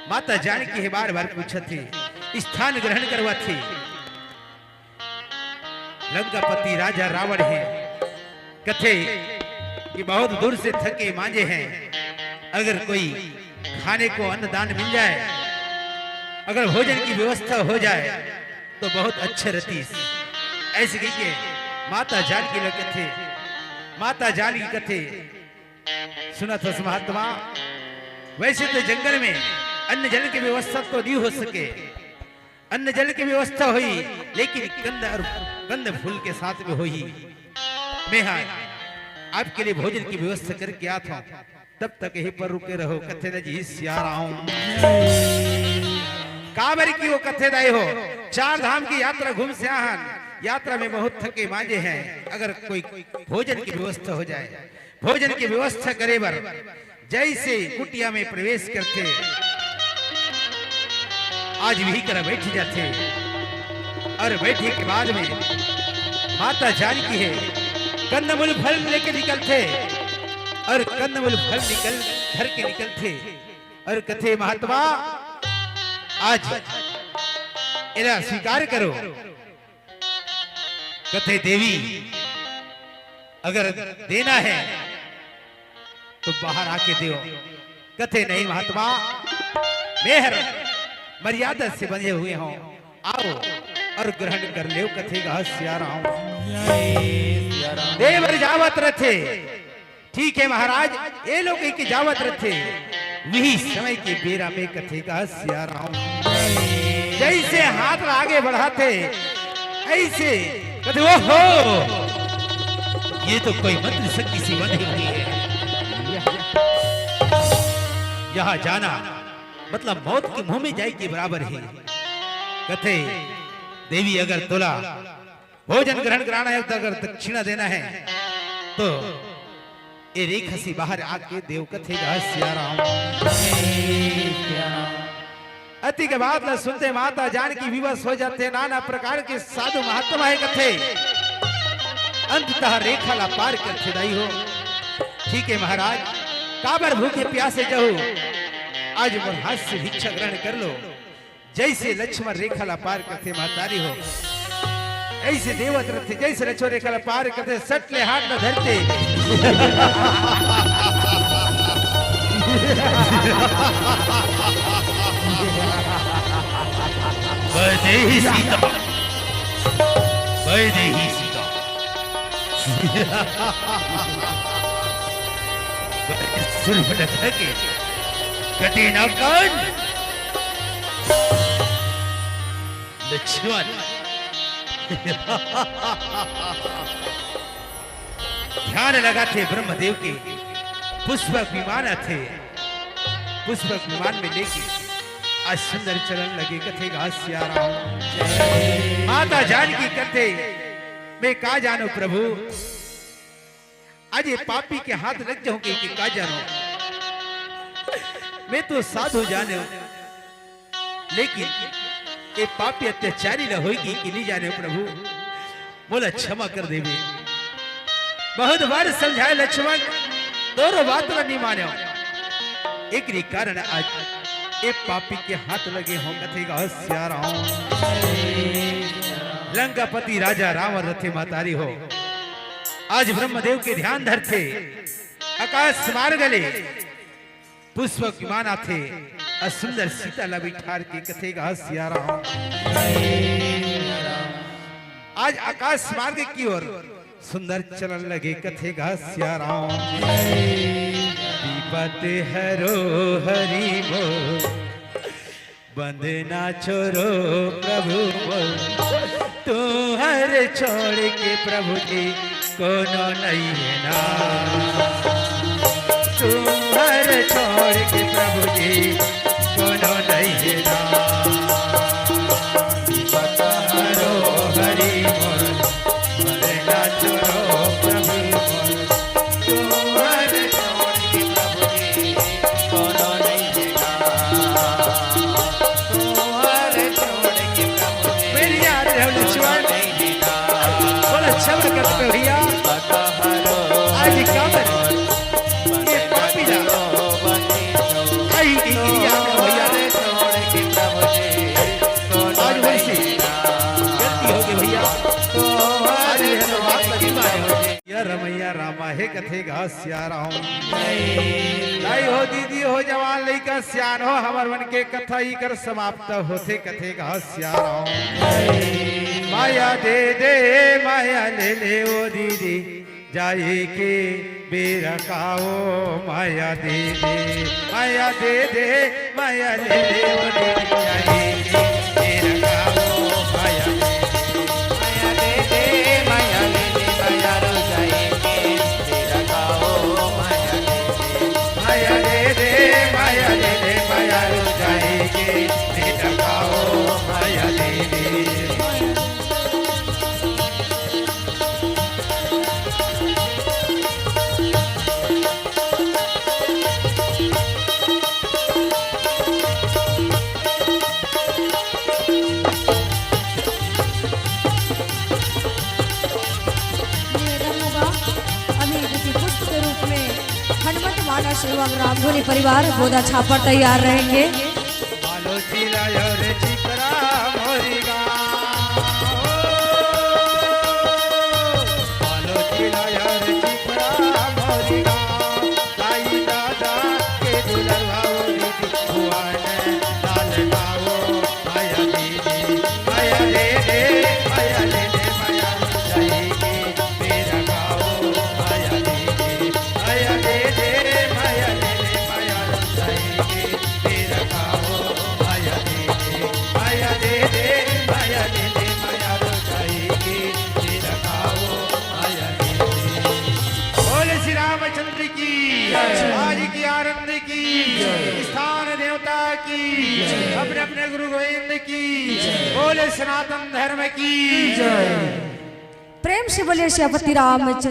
माता जानकी हे बार बार पूछत हे, स्थान ग्रहण करवाथे। लंकापति राजा रावण हे, कथे कि बहुत दूर से थके मांजे हैं, अगर कोई खाने को अन्न दान मिल जाए, अगर भोजन की व्यवस्था हो जाए तो बहुत अच्छा रहती। ऐसे कहिके माता जानकी ल कथे, माता जानकी कथे, सुनत हस महात्मा, वैसे तो जंगल में अन्न जल की व्यवस्था तो नहीं हो सके, अन्न जल की व्यवस्था होई, लेकिन कंद और कंद फूल के साथ में होई। मैं हा आपके लिए भोजन की व्यवस्था करके आता हूँ, तब तक यहीं पर रुके रहो। कथे न जी सिया राम। काबर की वो कथे दाई हो, चार धाम की यात्रा घूम से आहन, यात्रा में बहुत थके मांजे हैं, अगर कोई भोजन की व्यवस्था हो जाए, भोजन की व्यवस्था करे बर जैसे कुटिया में प्रवेश करथे, आज विही करा बैठ जाथे और बैठे के बाद में माता जानकी हे कंदमूल फल लेके निकलथे और कंदमूल फल निकल धर के निकलथे और कथे महात्मा आज एला स्वीकार करो। कथे देवी अगर देना है तो बाहर आके देव। कथे नहीं महात्मा, मैं हर मर्यादा से बंधे हुए हूँ, आओ और ग्रहण कर लेव। कथे गा सिया राम। देवर जावत रथे, ठीक है महाराज, ये लोग एक जावत रथे, विही समय के बेरा में कथे गा सिया राम। जैसे हाथ ला आगे बढ़ाथे, ऐसे कथे, "ओहो, ये तो कोई मंत्र शक्ति से बंधी हुई है। यहाँ जाना मतलब मौत के मुंह में जाए के बराबर है।" कथे, "देवी, अगर तोला भोजन ग्रहण कराना है, तो अगर दक्षिणा देना है, तो ये रेखा से बाहर आके देव।" कथे गा सिया राम। अति के बात ला सुनते माता जानकी विवश हो जाथे, नाना प्रकार के साधु महात्मा हे कथे, अंततः रेखा ला पार करथे दाई हो। ठीक है महाराज, काबर भूखे प्यासे जहू, आज मोर हाथ से भिक्षा ग्रहण कर लो। जैसे लक्ष्मण रेखा ला पार करथे महतारी हो, ऐसे देवत रथे, जैसे लक्ष्मण रेखा ला पार करथे, सट ले हाथ ला धरथे। वैदेही सीता, वैदेही सीता। सुर भटक के कटे ना कान। लक्ष्मण ध्यान लगाथे ब्रह्मदेव के, पुष्पक विमान आथे। पुष्पक विमान में लेके आज सुंदर चलन लगे, कथे गा सिया राम। माता जानकी कथे, मैं का जानों प्रभु, आज ये पापी के हाथ लग जाहूं कि का जानों। मैं तो साधु जानों, लेकिन ये पापी अत्याचारी ला होही कि नहीं जानों प्रभु, मोला क्षमा कर देबे। बहुत बार समझाए लक्ष्मण, तोरो बात ला नहीं मान्यो। एकरे कारण आज ये पापी के हाथ लगे हों, कथे गा सिया राम। लंकापति राजा रावण रथे महतारी हो, आज ब्रह्मदेव के ध्यान धरथे, आकाश मार्ग ले पुष्पक विमान आथे, अउ सुंदर सीता ला बिठार के कथे गा सिया राम। आज आकाश मार्ग की ओर सुंदर चलन लगे, कथे गा सिया राम। विपत हरो हरि मोर, बंधना छोड़ो प्रभु मोर, तुम्हर छोड़ के प्रभु जी कोनो नहीं है ना। तुम्हर छोड़ के प्रभु जी कोनो नहीं है ना। विपत हरो हरि मोर, बंधना छोड़ो प्रभु मोर, तुम्हर छोड़ के प्रभु जी कोनो नहीं है ना। तुम्हर छोड़ के प्रभु जी मेरी याद है लक्ष्मण। कोनो नहीं है ना। बड़ा अच्छा लगा भैया। आज ही काम है। ये पापी ना। आई, आई, आई, आई, भैया। आज वैसे गलती हो गई भैया। आज ये तो बात लगी मारे। या रमैया रामा हे कथे गा सिया राम। दाई हो, दीदी हो, जवान लइका सियान हो, हमर मन के कथा इही कर समाप्त होथे, कथे गा सिया राम। माया दे दे, माया ले ले ओ दीदी, जाए के बेरा का ओ माया दे दे, माया दे दे, माया ले ले ओ दीदी, जाए के बेरा का ओ माया दे दे, माया दे दे, माया ले ले, माया रो जाए के बेरा का ओ माया दे दे, माया दे दे, माया ले ले, माया रो जाए के बेरा का ओ माया दे दे। निवेदन होगा, अभी दीदी पुष्प के रूप में हनुमत मानस एवं रामधुनी परिवार गोदा छापर तैयार रहेंगे। बालोद जिला और छिपरा मोरी गाँव। बालोद जिला और छिपरा मोरी गाँव। दाई दादा के दुलरवा ओ दीदी, भुवन लाल गाँव। माया दे दे, माया दे दे, माया दे दे, माया जाएगी मेरा गाँव। माया दे दे, माया दे दे, माया ले ले, माया जाएगी। तेरा खाओ माया दे दे, माया दे दे, माया ले ले, माया रो जाएगी। तेरा खाओ माया दे दे। बोले श्री रामचंद्र की, जय। आज की आनंद की, जय। स्थान देवता की, जय। अपने अपने गुरु गोविंद की, जय। बोले सनातन धर्म की, जय। प्रेम से बोलिए सियापति रामचंद्र।